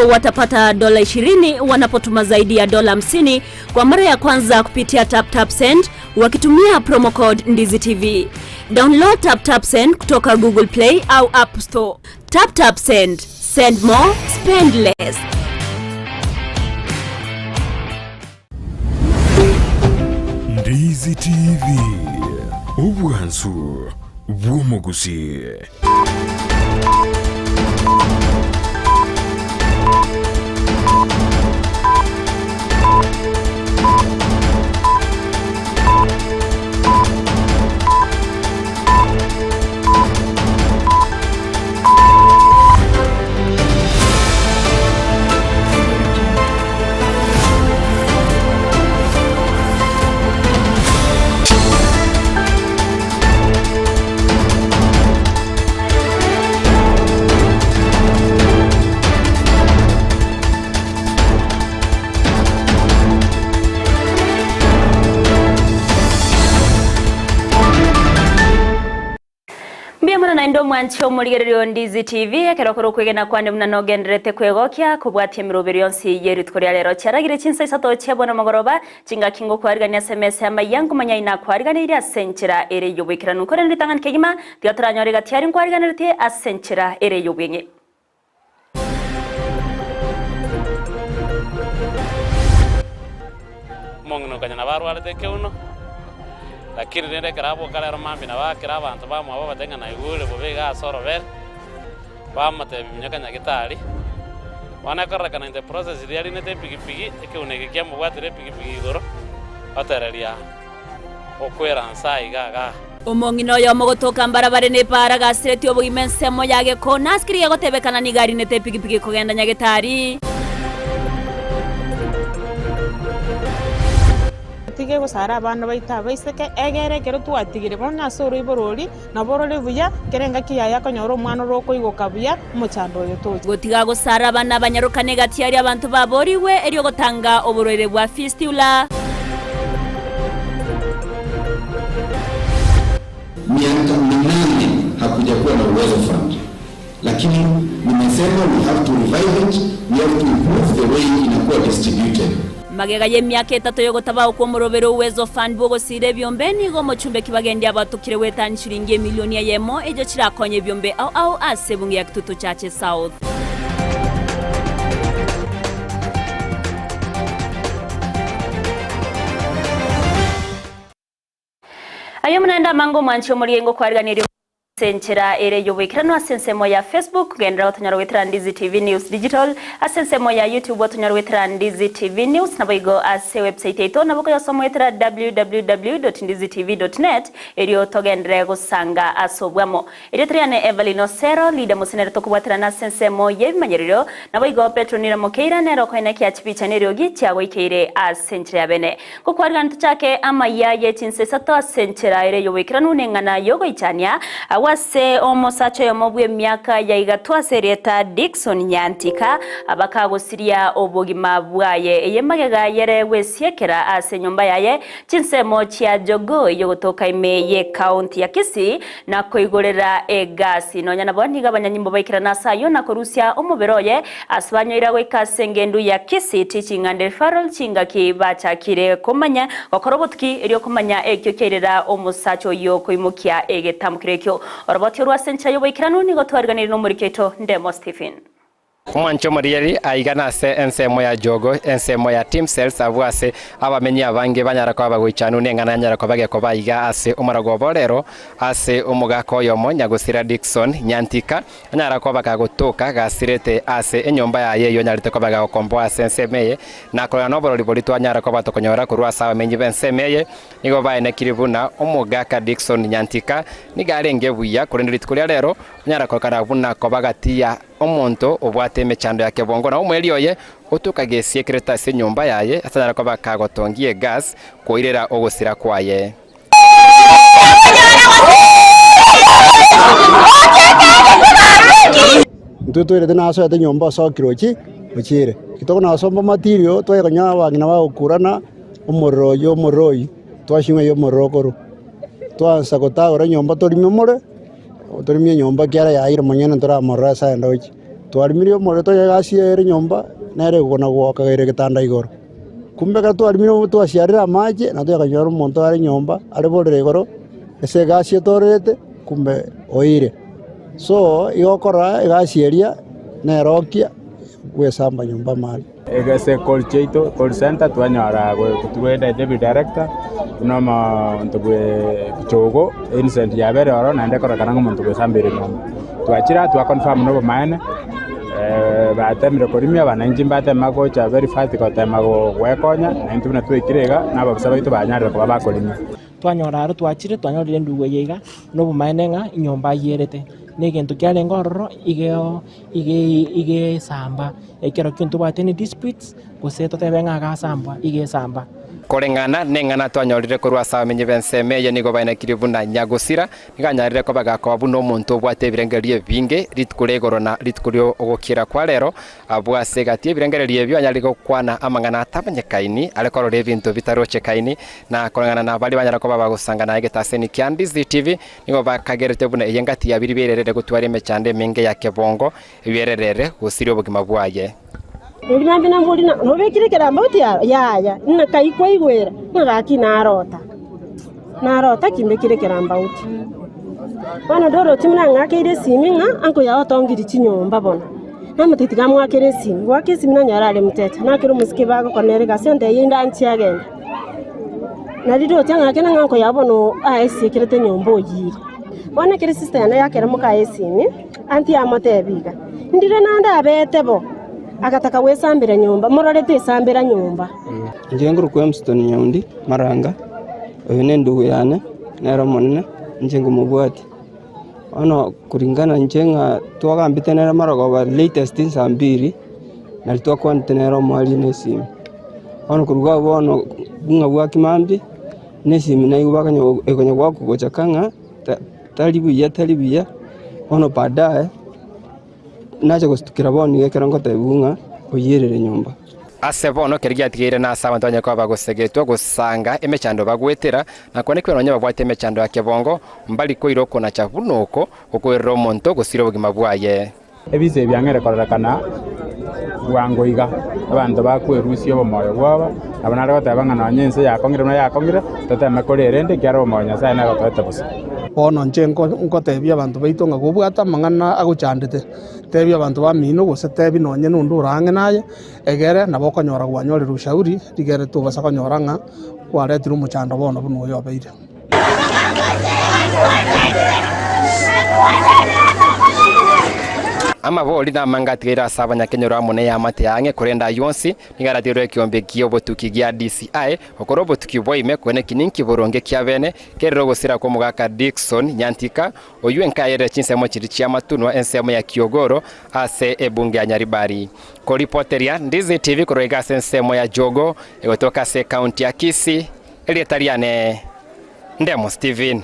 watapata dola 20 wanapotuma zaidi ya dola 50 kwa mara ya kwanza kupitia TapTapSend wakitumia promo code Ndizi TV. Download TapTapSend kutoka Google Play au App Store. TapTapSend, send more, spend less. Ndizi TV, obwansu bw'omogusii. Mbuya mono naende omwanche omorigereria o Ndizi TV, ekero okore okwegena kwane buna nogendererete kwegokia, kobwatia emeroberi yonsi ye rituko ria rero. Chiaragire chinsa isato chia bono mogoroba, chingaki ngokwarigania ase emesa y'amaiya, nkomanya aye nakwariganeirie ase enchera ere y'oboikeranu. Korende ritang'ani kegima, tiga toranyore gati aria nkwariganeretie ase enchera ere y'obweng'e. Omong'ina okanya nabo arwarete ekeuno, lakini rende ekero aboka rero mambia nabo akera abanto bamwabo babatebie ng'a naigure bobe iga ase orobere, bamotebia minyoka nyagetari, bono ekororekana in the process riria arinete epikipiki, ekeuno eke kiamobwatire epikipiki igoro, otereria okwera nse aiga igaa. Omong'ina oyomo gotoka mbarabare nepaara gasiretie obogima ensemo ya gekona ase keria gegotebekana nigo arinete epikipiki kogenda nyagetari. Tige gosara abana baito abaiseke, egere ekero twatigire bono ase oroiboro oria, nabo orore buya, kera engaki yaye akonyora omwana ore okoigoka buya, omochando oyo tocha. Gotiga gosara abana abanyarokane egati aria abanto baboorigwe erio gotanga oborwaire bwa fistula. Miaka minane hakujakuwa na Uwezo Fund, lakini nimesema we have to revive it, we have to improve the way inakuwa distributed. Magega y'emiaka etato y'ogotabao kw'omorobero Uwezo Fund bw'ogosiira ebiombe, nigo omochumbe Kibagendi abatokire goetania chiringi emilioni eyemo echio chirakonye ebiombe ao ao ase ebunge ya Kitutu Chache South. Aye omonene amange omwanche omoriengo kwariganirie ase enchera ere y'oboikeranu ase ensemo ya Facebook, genderera gotonyora goetera Ndizi TV News Digital, ase ensemo ya YouTube otonyore goetera Ndizi TV News, naboigo ase website yaito nabo okoyosoma goetera www.ndizitv.net erio togenderere gosanga ase obwamo. Erieta riane Evelyn Osero, leader mosenere tokobwaterana ase ensemo y'ebimanyererio, naboigo Petro Nira Mokeira nere okoenekia chipicha neriogi chiagoikeire ase enchera ya bene. Gokwarigana tochake amayia ye chinsa isato ase enchera ere y'oboikeranu neng'ana y'ogoichania, agwo ase omosacha oyomo bw'emiaka ya igatwa ase erieta Dickson Nyantika, abakagosiria obogima bwaye. Eye magega yere gwesiekera ase enyomba yaye chinsemo chia Jogoo ey'ogotoka ime y'ecounty ya Kisii na koigorera egasi. Nonya nabo nigo abanyanyimbo baikerana ase ayio na korusia omobere oye ase banyoira goika ase engendu ya Kisii Teaching and Referral chingaki bachakire komanya gokora obotuki erio komanya ekio kiairera omosacha oyio koimokia egetambukero ekio. Oroboti orwo ase enchera y'oboikeranu nigo twariganirie nomoriki oito Ndemo Stephen. Omwanche omorieri aiga nase ensemo ya Jogo, ensemo ya Timsels, abwo ase abamenyi abange banyara koba bagoichanu neng'ana yanyara koba gekoba aiga ase omorago obo rero ase omogaka oyomo nyagosira Dickson Nyantika anyara koba kagotoka gasirete ase enyomba yaye eyio anyarete koba gagokomboa ase ensemo eye na korora noborori boria twanyara koba tokonyora korwa ase abamenyi b'ensemo eye nigo baenekirie buna omogaka Dickson Nyantika nigo arenge buya korende rituko ria rero onyara korokana buna koba gati ya Omonto obwate emechando ya kebongo na omoerio oye otoka gesiekerete ase enyomba yaye ase anyare koba kagotongia egas koirera ogosira kwaye. Intwe twerete nasoete nyomba osokire ochie ochiire. Ekero tokona gosomba material twaya konyora abang'ina bagokurana omorero oyio omorero oyio, twashing'a oyio omorero okorwa. Twaansa gotagora nyomba torime more. Torimie enyomba ekiagera yaeire omonyene ntoramorore ase aye ndoche. Twarimirie omorero tonya egasi ere nyomba, nere egokona goaka ere egetanda igoro. Kumbe ekero twarimirie twasiarire amache, na tonya omonto are nyomba are borere igoro, ase egasi etorerete, kumbe oire. So, igo okora egasi eria, nerokia bwesamba nyomba amari. Ase call chiaito, call center twanyora togenda deputy director buna omonto bwe chogo innocent yabere ororo naende ekororekana ng'a omonto bwesambire nyomba. Twachire aa twa confirm na obomaene batemire korimia abananchi mbatema gocha very fast gotema goekonya na intwe buna twaikire iga na ababisa baito banyarire koba bakorimia. Twanyora aro twachire twanyorire endugu eye iga, na obomaene ng'a enyomba ayierete, na egento kiarenge ororo igeo iga iga esamba, ekero ki ntobwate any disputes, gose totebe ng'a agasambwa, iga esamba. Koreng'ana neng'ana twanyorire korwa ase abamenyi b'ensemo eye nigo baenekirie buna nyagosira nigo anyarire koba gakoba buna omonto obwate ebirengererio ebinge rituko ria igoro na rituko ri'ogokira kwa rero. Abwo ase egati y'ebirengererio ebio anyarire gokwana amang'ana atamanyekaini, are korora ebinto bitarochekaini, na koreng'ana na baria banyara koba bagosangana egetaseni kia Ndizi TV, nigo bakagerete buna eye ngati ya biria biererere gotwara emechando emenge ya kebongo, ebiererere gosiria obogima bwaye. Erio naende namborie, ng'a nobekire ekerambe oti aro? Yaya, ng'a kai kwaigwera? Ng'a gaki narota, narota ki mbekire ekerambauti. Bono ndoroche buna ng'akeire esimi ng'a anko yao otongiri chinyomba bono. Namotebia tiga amoakere esimi, goaka esimi nanyora are motecha, nakere omosike bagokora nere egasi ontebia inde anche agende. Nari roche ng'ake ng'a anko yao bono aesiekerete enyomba oyire. Bono ekero esista yane yakera mokaye esimi, Auntie amotebia iga, Ndire naende abete bo, agataka gwesambera nyomba, mororete esambera nyomba. Inche nkorokwa Wemston Nyaundi Maranga, oyo nendugu yane, nere omonene, inche nkomobwatia. Bono kuringana inche ng'a twagambete nere marogoba latest nsa mbiri, nari twakwanete nere omoerio na esimi. Bono korwa abwo bono buna bwaki mambia, na esimi naigwa bakanya ekonya goaka gochaka ng'a ta tari buya tari buya, bono baadaye nacha gosutukera bono iga ekero ngotebiwa ng'a oyierere nyomba. Ase bono keria giatigaire nase abanto banyare koba bagosegetwa gosanga emechando bagwetera, na kwane nonya babwate emechando ya kebongo, mbari koira okonacha buna oko gokoirera omonto gosira obogima bwaye. Ebise ebi ang'ere kororekana bwango iga, abanto bakwerusia obomoyo bwabo, nabo nare goteba ng'a nonya ense yakong'ire buna yakong'ire, toteme kore erende, ekiagera obomoyo Nyasae nagotoete bosa. Bono inche nkotebia abanto baito ng'a kobwate amang'ana agochandete, tebia abanto bamino gose tebia nonye nonde ore ang'e naye, egere nabo okonyora kwanyorire ushauri, rigere tobasa konyora ng'a kwaretire omochando bono buna oyo obeire. Amabori namange atigaire ase abanyakenyoro amo neamate y'ang'e, korende ayio onsi nigo aratigwe ekiombe ki'obotuki gia DCI, gokora obotuki bwa ime kone ki ninki boronge kiabene, kerire ogosira kw'omogaka Dickson Nyantika, oyio enkayerire chinsemo chiria chi'amatunwa ensemo ya Kiogoro ase ebunge ya Nyaribari. Koripoteria Ndizi TV korwa iga ase ensemo ya Jogoo egotoka ase ekaunti ya Kisii, Erieta riane Ndemo Stephen.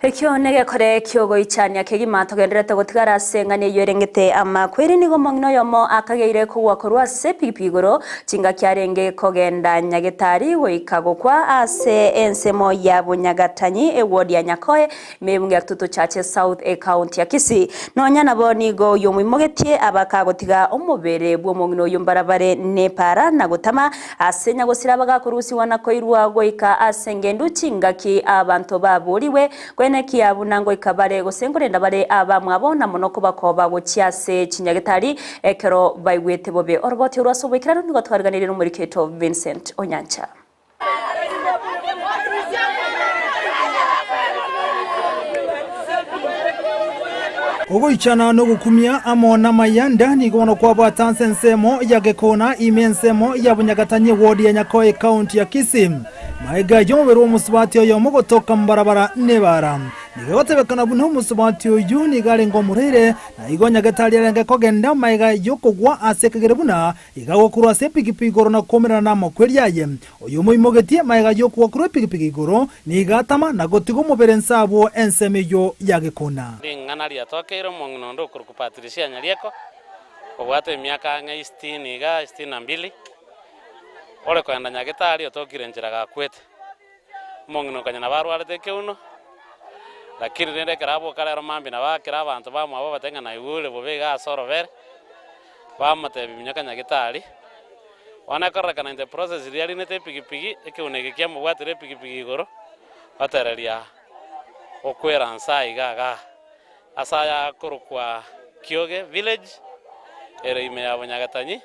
Ekio negekore ki'ogoichania kegima togendererete gotigara ase eng'ana eyio erengete amakweri. Nigo omong'ina oyomo akageire kogwa korwa ase epigipigi igoro chingaki arenge kogenda nyagetari goika gokwa ase ensemo ya Bunyagatanyi eward ya Nyakoe ime y'ebunge ya Kitutu Chache South ecounty ya Kisii. Nonya nabo nigo oyio omoimogetie abakagotiga omobere bw'omong'ina oyio mbarabare nepara na gotama Ase nyagosira bagakorusigwa na koirwa goika ase engendu chingaki abanto baboorigwe, koenekia buna ngoika bare gose nkorenda bare abamwabo, na mono kobakoba gochia ase chinyagetari ekero baigwete bobe. Oroboti orwo ase oboikeranu nigo twariganirie nomoriki oito Vincent Onyancha. Ogoichana nogokumia amo namayanda nigo bono kwabwata ase ensemo ya Gekona ime ensemo ya Bunyagatanyi eward ya Nyakoe ekaunti ya Kisii. Magega y'omobere bw'omosubati oyomo gotoka mbarabara nebara. Nigo egotebekana buna omosubati oyio nigo arenge omorwaire na igo nyagetari arenge kogenda magega y'okogwa ase ekegere buna iga agokorwa ase epigipigi igoro na koumerana namakweri aye. Oyo omoimogetie magega y'okogwa korwa epigipigi igoro, nigo atama na gotiga omobere inse abwo ensemo eyio ya gekona. Ring'ana riatokeire omong'ina onde okorokwa Patricia Nyarieko, obwate emiaka ang'e isitini iga, isitini na mbili, ore kogenda Nyagetari otokire nchera gakwete. Omong'ina o kanya nabo arwarete ekeuno, Lakini rende ekero aboka rero mambia nabo akera abanto bamwabo babatebie ng'a naigure bobe iga ase orobere, bamotebia minyoka nyagetari. Bono ekororekana in the process riria arinete epigipigi, ekeguno eke kiamobwatire epigipigi igoro, otereria okwera nse aiga igaa, ase aya akorokwa Kioge village, ere ime ya Bonyagatanyi,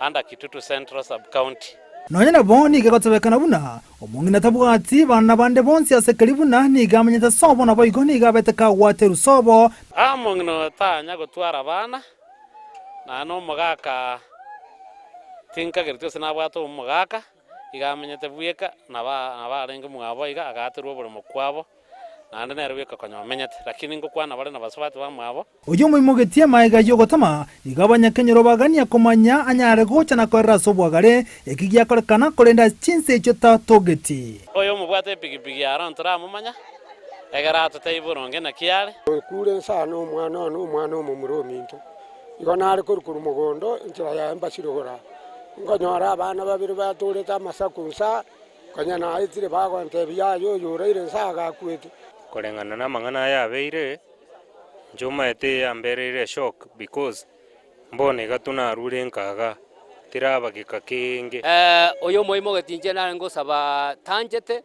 under Kitutu Central Sub-County. Nonya nabo nigo egotebekana buna omong'ina tabwati bana bande bonsi ase keri buna nigo amenyete sobo naboigo nigo abete kagwaterwa sobo. Omong'ina oyo tanya gotwara abana, naende omogaka tinkagereti gose nabwate omogaka, iga amenyete bweka, nabo nabo arenge mwabo iga agaterwa oboremo kwabo, naende nere bweka konya omenyete. Lakini ngokwana bare nabasubati bamwabo. Oyio omoimogetie amaega y'ogotama, nigo abanyakenyoro bagania komanya anyare gocha na koerera ase obwagare, eki giakorekana korende ase chinse echio tatogeti. Oyo omobwate epigipigi aro ntoramomanya, egere atotebie boronge naki are. Okure inse na omwana one, omwana omomura ominto. Igo nare korwa korwa mogondo, enchera yaye mbasire koraa. Nkonyora abana babere batorete amasaku inse, konya naetire bagontebia, Yaya oyo oraire inse agakwete. Koreng'ana namang'ana aya abeire, inche omaete eyambereire eshock because mbono iga tunarure nkaga, tirabageka kenge. Oyo omoimogeti inche nare ngosaba tanchete,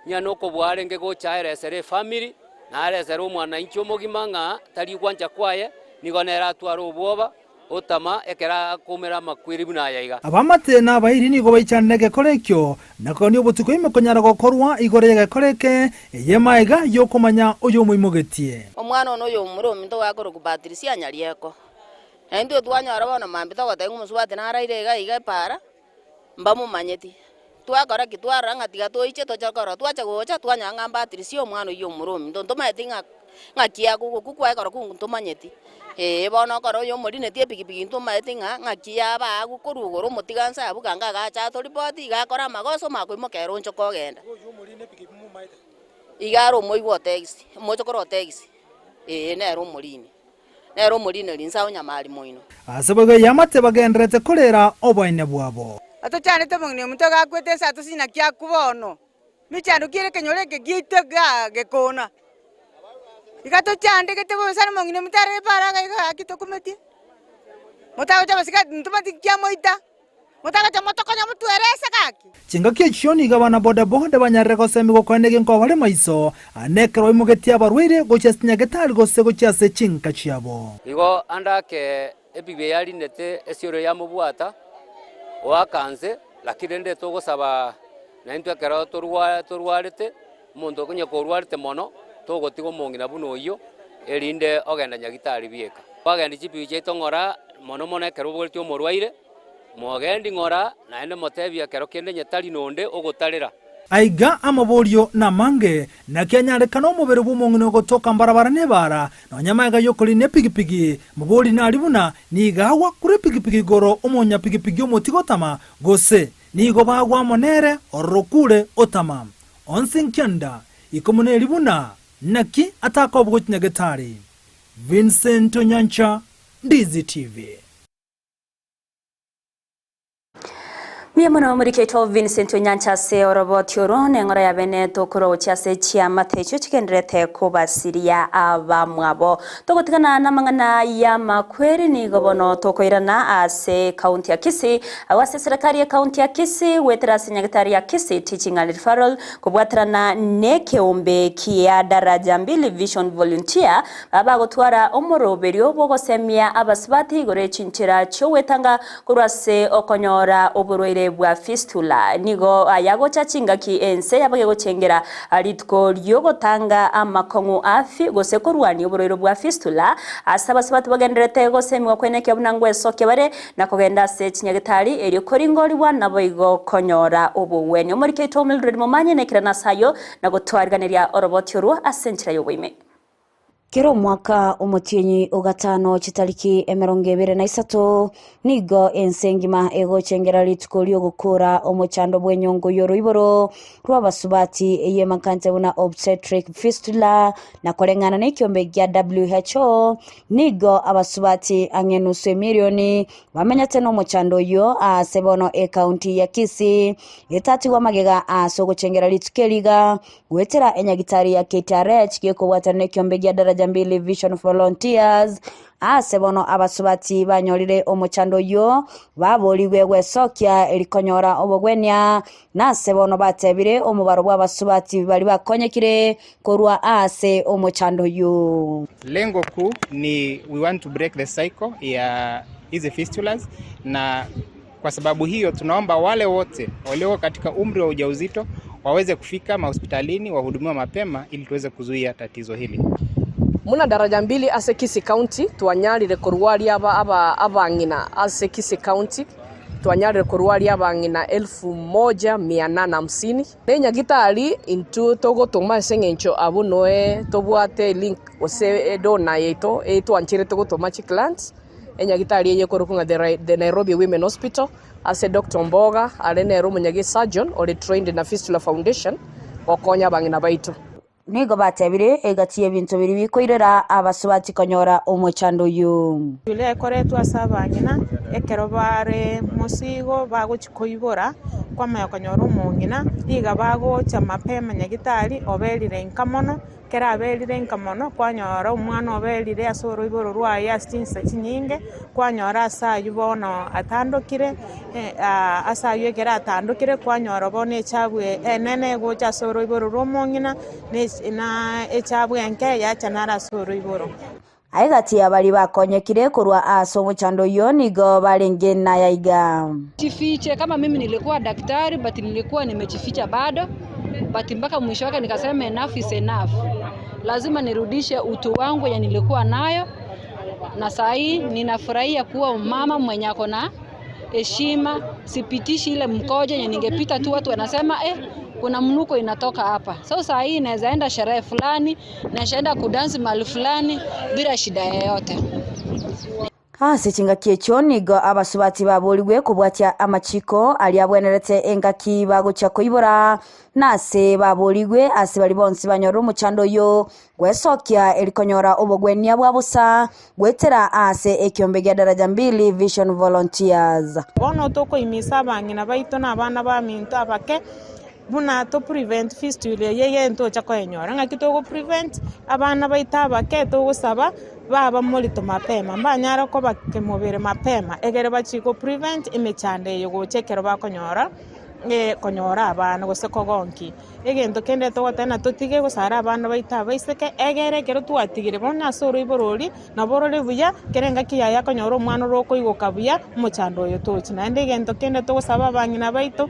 ng'a nokobua arenge gocha aeresere efamiri, na aeresere omwananchi omogima ng'a tari gwancha kwaye, nigo nere atware obwoba, otama ekero akoumera amakweri buna aya iga. Abamate na abairi nigo baichanire egekora ekio, na kogania obotuko ime konyara gokorwa igoro y'egekora eke, eye maega y'okomanya oyomoimogetie. Omwana one oyomomura ominto gakorokwa Patrisia Nyarieko. Na intwe twanyora bono mambia togoteba ng'a omosubati naraire iga iga epaara, mbamomanyeti. Twakora ki? Twarora ng'a tiga toiche toche korora. Twacha gocha twanyora ng'a Patrisia omwana oyio omomura ominto, ntomanyeti ng'a ng'aki agokwa kwaye korokwa ntomanyeti. Ee bono okora oyo omorineti epikipiki ntomanyeti ng'a ng'aki yaba agwo korwa igoro omotiga nse abwo kanga agacha atoripoti iga akore amagoso makoimoka ere onchoke ogenda. Iga are omoigwa o taxi, omochokoro o taxi, ee nere omorini. Nere omorineri inse ao nyamari moino. Ase boigo eamate bagendererete korera oboene bwabo. Atochandete omong'ina omonto gakwete ense atosinye naki akwo bono. Mechando ki ere ekenyoro eke giaito igaa gekona. Iga tochandegete bobe sana omong'ina omonto arebe para iga iga gaki tokumetie. Motagocha basike ntomanyeti nki kiamoita. Motagocha motokonye motwerese gaki. Chingaki echio nigo abana boda-boda banyarire gosemigwa koenda egenko bare maiso, ande ekero baimogetie abarwaire gochia ase chinyagetari gose gochia ase chinka chiabo. Igo ande ake ebibe yarinete esioro yamobwata, oaka nse, lakini rende togosaba naintwe ekero torwa torwarete, omonto onye korwarete mono, togotiga omong'ina buna oyio, erinde ogende nyagitari bieka. Kwagendi chibibe chiaito ng'ora, mono mono ekero obogoretie omorwaire, Mogendi ng'ora, naende motebie ekero kende onye tari nonde ogotarera. Aiga amaborio namange, naki anyarekane omobere bw'omong'ina ogotoka mbarabara nebaara, nonya magega y'okorina epigipigi, mobori nari buna nigo agwa korwa epigipigi igoro omonyapigipigi omotiga otama, gose nigo bagwa amo nere ororo okure otama. Onsi nkianda ikomo neri buna naki atakobwa gochia nyagetari. Vincent Onyancha, Ndizi TV. Mbuya mono omorikeito Vincent Onyancha ase oroboti oro neng'ora ya bene tokorwa gochia ase chiamate echio chigendererete kobasiria abamwabo. Togotigana namang'ana y'amakweri nigo bono tokoirana ase ekaunti ya Kisii agwo ase eserekari y'ekaunti ya Kisii goetera ase nyagetari ya Kisii Teaching and Referral kobwaterana nekeombe kia Daraja Mbili Vision Volunteer Abagotwara omoroberio bw'ogosemia abasubati igoro ye chinchera chi'ogwetanga korwa ase okonyora oborwaire bwa fistula. Nigo aya gocha chingaki ense yaba gegochengera rituko ri'ogotanga amakong'u a gose korwania oborwaire bwa fistula ase abasubati bagendererete gosemigwa kwenekio buna ngwesokia bare na kogenda ase chinyagetari erio koringorigwa naboigo konyora obogwenia. Omoriki oito Mildred Momanyi nekire nase ayio na gotwariganeria oroboti orwo ase enchera y'oboime. Kera omwaka omotienyi o gatano chitariki 28 nigo ense engima egochengera rituko ri'ogokora omochando bw'enyongo y'oroiboro rw'abasubati ey'emakante buna obstetric fistula na koreng'ana nekiombe gia WHO nigo abasubati ang'e nusu emilioni bamenyete nomochando oyio ase bono ekaunti ya Kisii etatigwa magega ase ogochengera rituko eri iga Goetera enyagitari ya KTRH gekobwatana nekiombe gia Daraja Mbili Vision Volunteers, aase bono abasubati banyorire omochando oyio baborigwe gwesokia eri konyora obogwenia, nase bono batebire omobaro bw'abasubati baria bakonyekire korwa aase omochando oyio. Lengo kuu ni we want to break the cycle ya hizi fistulas na Kwa sababu hiyo tunaomba wale wote walioko katika umri wa ujauzito waweze kufika mahospitalini wahudumiwe mapema ili tuweze kuzuia tatizo hili. Buna Daraja Mbili ase Kisii County twanyarire korwaria aba abang'ina ase Kisii County twanyarire korwaria abang'ina elfu moja mia nane hamsini. Ne nyagitari intwe togotoma ase eng'encho abwo noe tobwate link gose edonor yaito etwancherete gotoma chiclients. Enyagitari eye ekorokwa ng'a The Nairobi Women Hospital, ase Doctor Omboga are nere omonyagi surgeon ore trained na Fistula Foundation gokonya abang'ina baito. Nigo batebire, Egati y'ebinto biria bikoirera abasubati konyora omochando oyio. Eira ekoretwe ase abang'ina ekero bare mosigo bagochia koibora, kwamanya konyora omong'ina, niga bagocha mapema nyagitari oberire nka mono, Ekero aberire nka mono, kwanyora omwana oberire ase oroiboro rwaye ase chinsa chinyinge, kwanyora ase ayio bono atandokire, ase ayio ekero atandokire kwanyora bono echabu enene egocha ase oroiboro rwa omong'ina, na echabu enke yacha naro ase oroiboro. Egati ya baria bakonyekire korwa ase omochando oyio nigo barenge naya iga. Jifiche kama mimi nilikuwa daktari but nilikuwa nimejificha bado but mpaka mwisho wake nikasema enough is enough, lazima nirudishe utu wangu yenye nilikuwa nayo, na saa hii ninafurahia kuwa mama mwenye ako na heshima, sipitishi ile mkojo yenye ningepita tu watu wanasema eh, kuna mnuko inatoka hapa. So saa hii naweza enda sherehe fulani, naweza enda kudansi mahali fulani bila shida yoyote. Ase chingaki echio nigo abasubati baborigwe kobwatia amachiko aria abwenerete engaki bagochia koibora, na ase baborigwe ase baria bonsi banyorire omochando oyio Gwesokia eri konyora obogwenia bwa bosa goetera aase ekiombe gia Daraja Mbili Vision Volunteers. Bono tokoimisa abang'ina baito na abana baminto abake buna to prevent fistula eye eye ntocha koenyora. Ng'aki togo prevent abana baito abake togosaba baba morito mapema mbanyare koba kemobere mapema egere bachie go prevent emechando eye gocha ekero bakonyora konyora abana gose kogonkia. Egento kende togoteba ng'a totige gosara abana baito abaiseke, egere ekero twatigire bono ase oroiboro oria, nabo rore buya, kera engaki yaye akonyora omwana ore okoigoka buya, omochando oyo tochi. Naende egento kende togosaba abang'ina baito,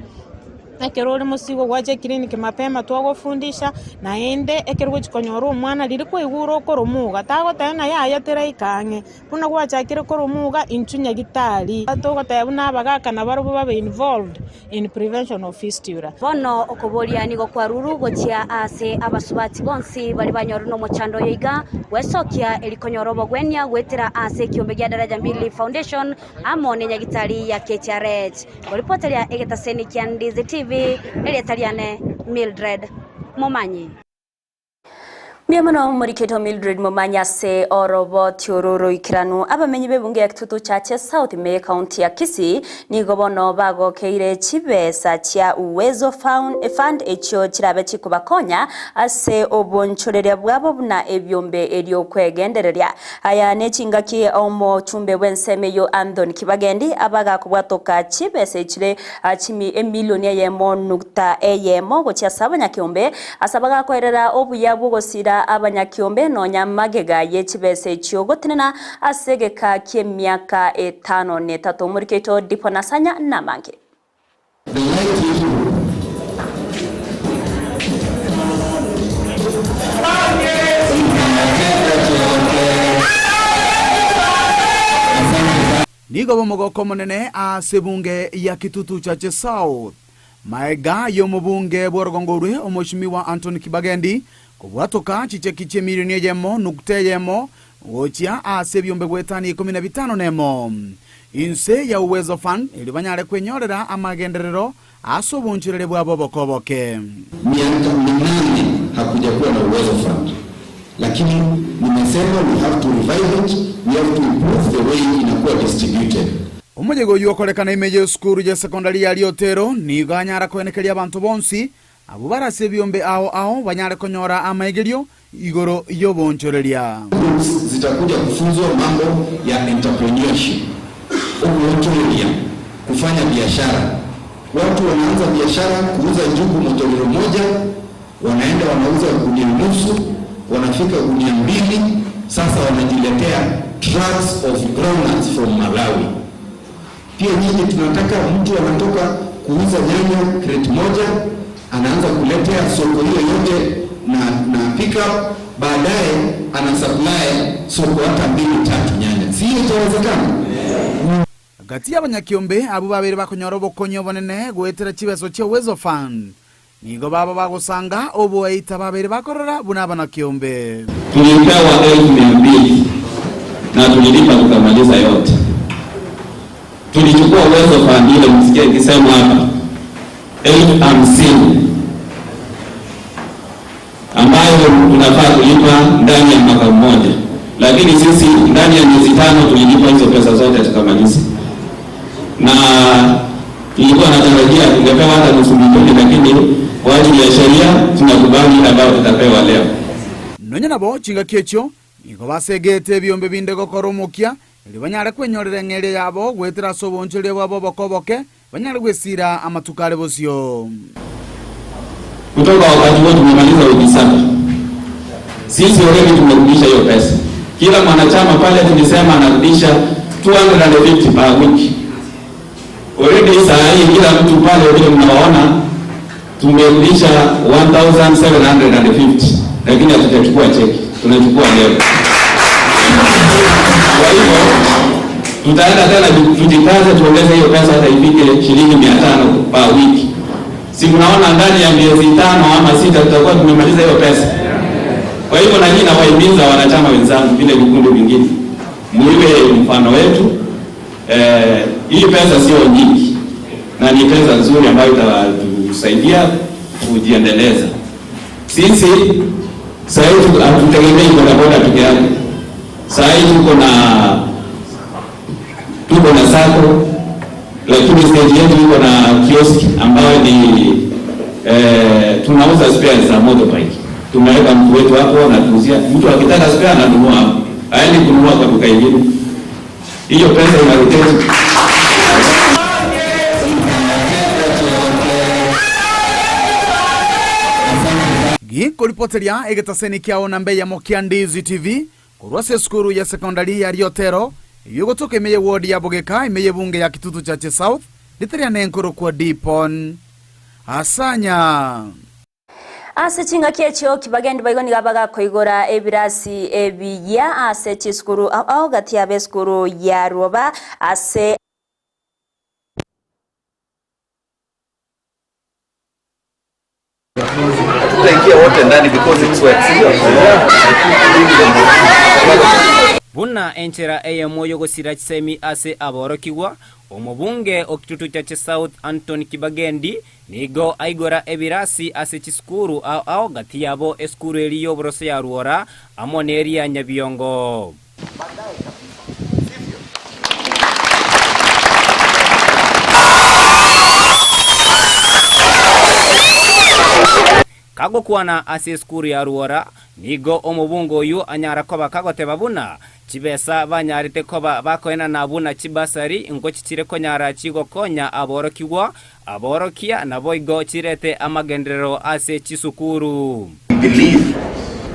ekero ore mosigo gwacha eclinic mapema twagofundisha, naende ekero ogochia konyora omwana riria kwaigure okoromuga, tagoteba ng'a yaya teraika ang'e. Buna gwachakire koromuga intwe nyagitari, togoteba buna abagaka nabarobwo babe involved in prevention of fistula. Bono okoboria nigo kwarurwe gochia aase abasubati bonsi baria banyorire nomochando oyo iga, gwesokia eri konyora obogwenia goetera aase ekiombe gia Daraja Mbili Foundation amo nenyagitari ya KTRH. Ngoripoteria egetaseni kia Ndizi TV, erieta riane Mildred Momanyi. Mbuya mono moriketwe Mildred Momanyi ase oroboti oro roikeranu. Abamenyi b'ebunge ya Kitutu Chache South ime y'ecounty ya Kisii nigo bono bagokeire chibesa chia Uwezo Fund echio chirabe chikobakonya ase obonchoreria bwabo buna ebiombe eriokwegendereria. Aya nechingaki omochumbe bw'ensemo eyio Anthony Kibagendi abagakobwatoka chibesa echire chimi emilioni eyemo nukta eyemo gochia ase abanyakeombe Ase abagakoerera obuya bw'ogosira abanyakiombe nonya magega ye chibesa echio gotenena ase egeka ki'emiaka etano netato. Omoriki oito Dipo Nasanya namange. The light you Nigo bomogoko omonene ase ebunge ya Kitutu Chache South. Maega y'omobunge bw'orogongo orwe, Omoshimiwa Anthony Kibagendi, Kobwatoka chicheki chi'emilioni eyemo nukta eyemo gochia ase ebiombe goetania ikomi na bitano nemo inse ya Uwezo Fund erio banyare kwenyorera amagenderero ase obonchoreri bwabo oboke oboke. Miaka minane hakujakuwa na Uwezo Fund, lakini nimesema we have to revive it, we have to improve the way inakuwa distributed. Omoyega oyio okorekana ime y'esukuru y'esekondari ya Riotero nigo anyara koenekeria abanto bonsi Abwo bare ase ebiombe ao ao banyare konyora amaegerio igoro y'oboonchoreria. Groups zitakuja kufunzwa mambo ya entrepreneurship, oboonchoreria, kufanya biashara. Watu wanaanza biashara kuuza njugu motoriro moja, wanaenda wanauza gunia nusu, wanafika gunia mbili, sasa wanajiletea trucks of groundnuts from Malawi. Pia nyinyi tunataka mtu anatoka kuuza nyanya crate moja anaanza kuletea soko hiyo yote na na pick up, baadaye ana supply soko hata mbili tatu nyanya, si hiyo itawezekana? Gati y'abanyakiombe abwo babere bakonyora obokonyi obonene goetera chibeso chia Uwezo Fund, nigo baba bagosanga oboeita babere bakorora buna abanakiombe. Tulipewa 200,000 na tulilipa tukamaliza yote. Tulichukua Uwezo Fund ile msikia ikisema hapa 50,000 ambayo tunafaa kulipa ndani ya mwaka mmoja, lakini sisi ndani ya miezi 5 tulilipa hizo pesa zote tukamaliza, na tulikuwa natarajia tungepewa hata nusu milioni, lakini kwa ajili ya sheria tunakubali ambayo tutapewa leo. Nonya nabo chingaki echio nigo basegete ebiombe binde gokora omokia, erio banyare kwenyorera eng'eria yabo goetera ase obonchoreria bwabo oboke oboke, banyare gwesiira amatuko are bosio. Kutoka wakati huo tumemaliza wiki 7. Sisi already tumerudisha hiyo pesa. Kila mwanachama pale tulisema anarudisha 250 per week. Already saa hii kila mtu pale vile mnawaona tumerudisha 1750, lakini hatujachukua cheki, tunachukua leo. Kwa hivyo tutaenda tena tujikaze tuongeze hiyo pesa hata ifike shilingi 500 per week. Si mnaona ndani ya miezi 5 ama 6 tutakuwa tumemaliza hiyo pesa. Kwa hivyo na nyinyi nawahimiza wanachama wenzangu vile vikundi vingine muiwe mfano wetu. Hii pesa sio nyingi na ni pesa nzuri ambayo itatusaidia kujiendeleza. Sisi sasa hivi hatutegemei bodaboda peke yake. Sasa hivi tuko na sacco, lakini stage yetu iko na kioski ambayo ni tunauza spares za motorbike. Tumeweka mtu wetu hapo anatuuzia. Mtu akitaka spare ananunua hapo. Haendi kununua kwa duka ingine. Hiyo pesa ina rotate. Gikoripoteria egetaseni kiao na mbeya mokia Ndizi TV korwa ase esukuru ya sekondari ya Riotero yugotoka emeye ward ya Bogeka emeye bunge ya Kitutu Chache South riteria nenkoro kwa Dipon Asanya. Ase chingaki echio kibagendi baigo niga bagakoigora ebirasi ebiya ase chisukuru ao gati ya besukuru ya Ruoba ase Tutaingia wote ndani because it's wet. Buna enchera eyemo yogosira chisemi ase aborokigwa omobunge okitutu cha South Anton Kibagendi nigo aigora ebirasi ase chisukuru ao ao gati yabo esukuru eri y'oborose ya Ruora amo n'eri ya Nyabiongo. Kagokwana ase esukuru ya Ruora nigo omobunge oyu anyara koba kagoteba buna chibesa banyarete koba bakoena na buna chibasari ngo chichire konyara chigokonya aborokigwa aborokia nabo igo chirete amagenderero ase chisukuru. We believe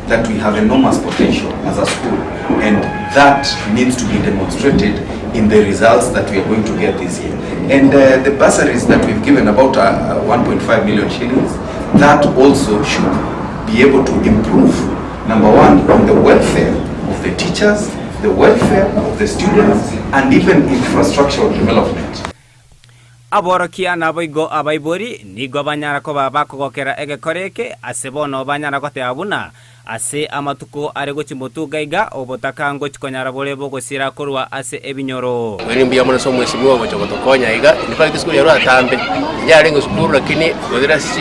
that we have enormous potential as a school and that needs to be demonstrated in the results that we are going to get this year. And the bursaries that we've given, about 1.5 million shillings, that also should be able to improve, number one, on the welfare of the teachers, the welfare of the students, and even infrastructural development. Aborokia naboigo abaibori nigo banyara koba bakogokera egekora eke, ase bono banyara goteba buna, Ase amatuko are gochia motuga iga, obotaka ngochia konyara bore bogosira korwa ase ebinyoro. Oire mbuya mono ase omwesimigwa ogocha gotokonya iga. In fact esukuru yarwa atambe, yarenge sukuru lakini goetera ase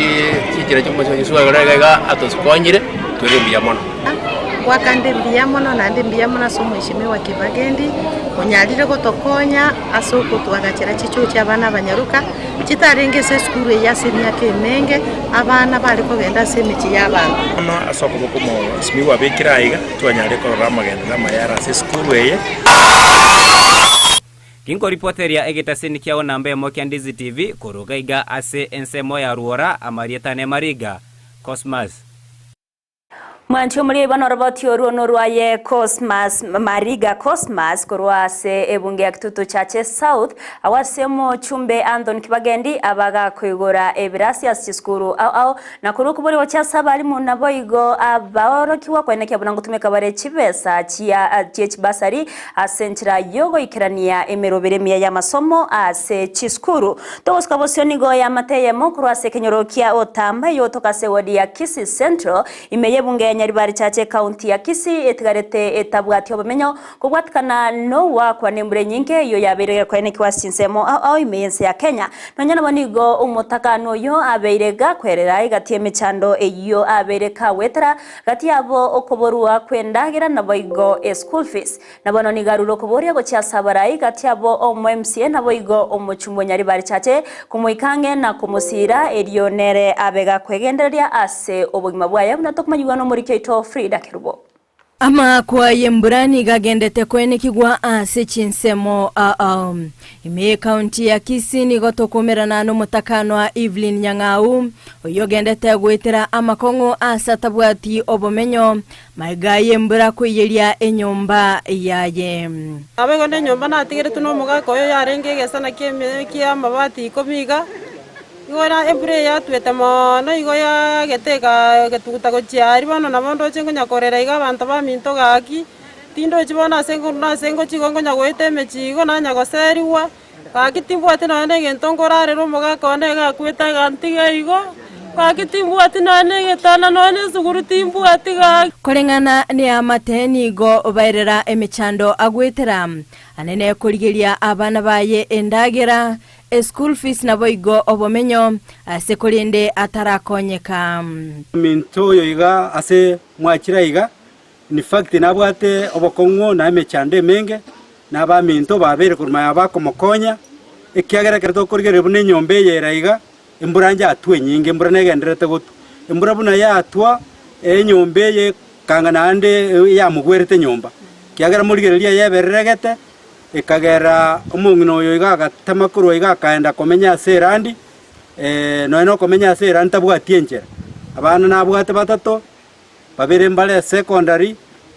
chinchera chia omwesimigwa iga iga atosukonyire, toire mbuya mono. Ngoaka nde mbuya mono naende mbuya mono ase omweshimiwa Kibagendi, onyarire gotokonya ase okotoagachera chichoo chia abana abanyaroka, chitarenge ase esukuru eye ase emiaka emenge, abana bare kogenda ase emechie y'abanto. Bono ase okoboko omosimiwa abekire aiga, twanyarire korora amagenderero amaya are ase esukuru eye. Ginkoripoteria egetaseni kiao namba emo kia Ndizi TV koruga iga ase ensemo ya Ruora amarieta ne Mariga. Cosmas. Mwanche omoria oiba noroboti orwo norwaye Cosmas Mariga Cosmas korwa ase ebunge ya Kitutu Chache South agwo ase omochumbe Anthony Kibagendi abagakoigora ebirasi ase chisukuru ao ao na korwa okoboria gochia ase abalimu naboigo abaorokigwa koenekia buna ngotumeka bare chibesa chia chiechibasari ase enchera yogoikerania emeroberi emiya y'amasomo ase chisukuru. Togosuka bosio nigo y'amate eyemo korwa ase ekenyoro kia Otamba eyotoka ase ewodi ya Kisii Central, ime y'ebunge ya Nyaribari Chache ekaunti ya Kisii etigarete etabwati obomenyo kobwatikana nogoakwa nembura enyinge eyio yabeire gekoenekigwa ase chinsemo ao ao ime y'ense ya Kenya. Nonya nabo nigo omotakani oyo abeire gakwerera egati y'emechando eyio abeire kagwetera Gati yabo okoborwa kw'endagera naboigo eschool fees. Na bono nigo arure okoboria gochia ase abarai gati yabo omo MCA naboigo omochumba o Nyaribari Chache komoika ang'e na komosiira erio nere abe gakwegendereria ase obogima bwaye buna tokomanyigwa nomoriki oito Frida Kerubo. Amaakwa y'embura nigo agendete koenekigwa ase chinsemo ao. Ime y'Ekaunti ya Kisii nigo tokomerana n'omotakanwa Evelyn Nyang'au, oyio ogendete goetera amakong'u ase atabwati obomenyo, magega y'embura koiyeria enyomba yaye. Naboigo nenyomba natigeretwe nomogaka oyo yarenge egesana ki'amabati ikomi iga, igo embura eye yatwete mono igo yagete egetuguta gochia aria, bono nabo ndoche nkonya korera iga abanto baminto gaki. Tindochi bono ase nase ngochia igo nkonya goeta emechie igo nanya goserigwa, gaki timbwati nonya na egento nkorarera omogaka one iga akwete agantiga igo, gaki timbwati nonya na egetanda nonya na esuguru timbwati gaki. Koreng'ana neamate nigo baerera emechando agwetera, anene korigeria abana baye endagera, eschool fees naboigo obomenyo, ase korende atarakonyeka. Ominto oyo iga ase mwachire aiga In fact nabwate obokong'u na emechando emenge, na abaminto babeire korwa maya bakomokonya, ekiagera ekero tokorigereria buna enyomba eye ere iga, embura njatwa enyinge, embura negendererete gotwa. Embura buna yatwa, enyomba eye ekanga naende yamogwerete nyomba, ekiagera morigereria eyebereregete, ekagera omong'ina oyo iga agatema korwa iga akaenda komenya ase erandi, nonya na okomenya ase erandi tabwati enchera. Abana nabwate batato. Babere mbare secondary,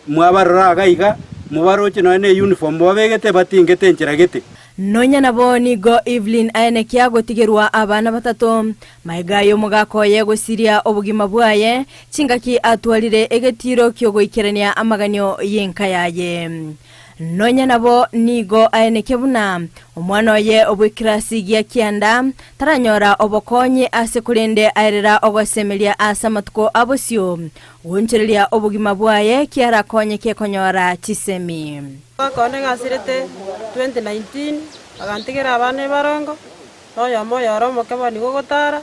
mwabarora iga iga, mobaroche nonya ne uniform babegete batingete enchera gete. Nonya nabo nigo Evelyn aenekia gotigerwa abana batato, magega y'omogaka oye gosiria obogima bwaye, chingaki atwarire egetiiro ki'ogoikerania amaganio y'enka yaye. Nonya nabo nigo aenekia buna omwana oye bw'ekirasi gia kianda taranyora obokonyi ase korende aerera ogosemeria ase amatuko a bosio, goonchoreria obogima bwaye kiarakonyeke konyora chisemi. Omwaka one ng'asirete 2019, agantigera abana ebarongo, na oyomo oyore omoke bono nigo ogotara,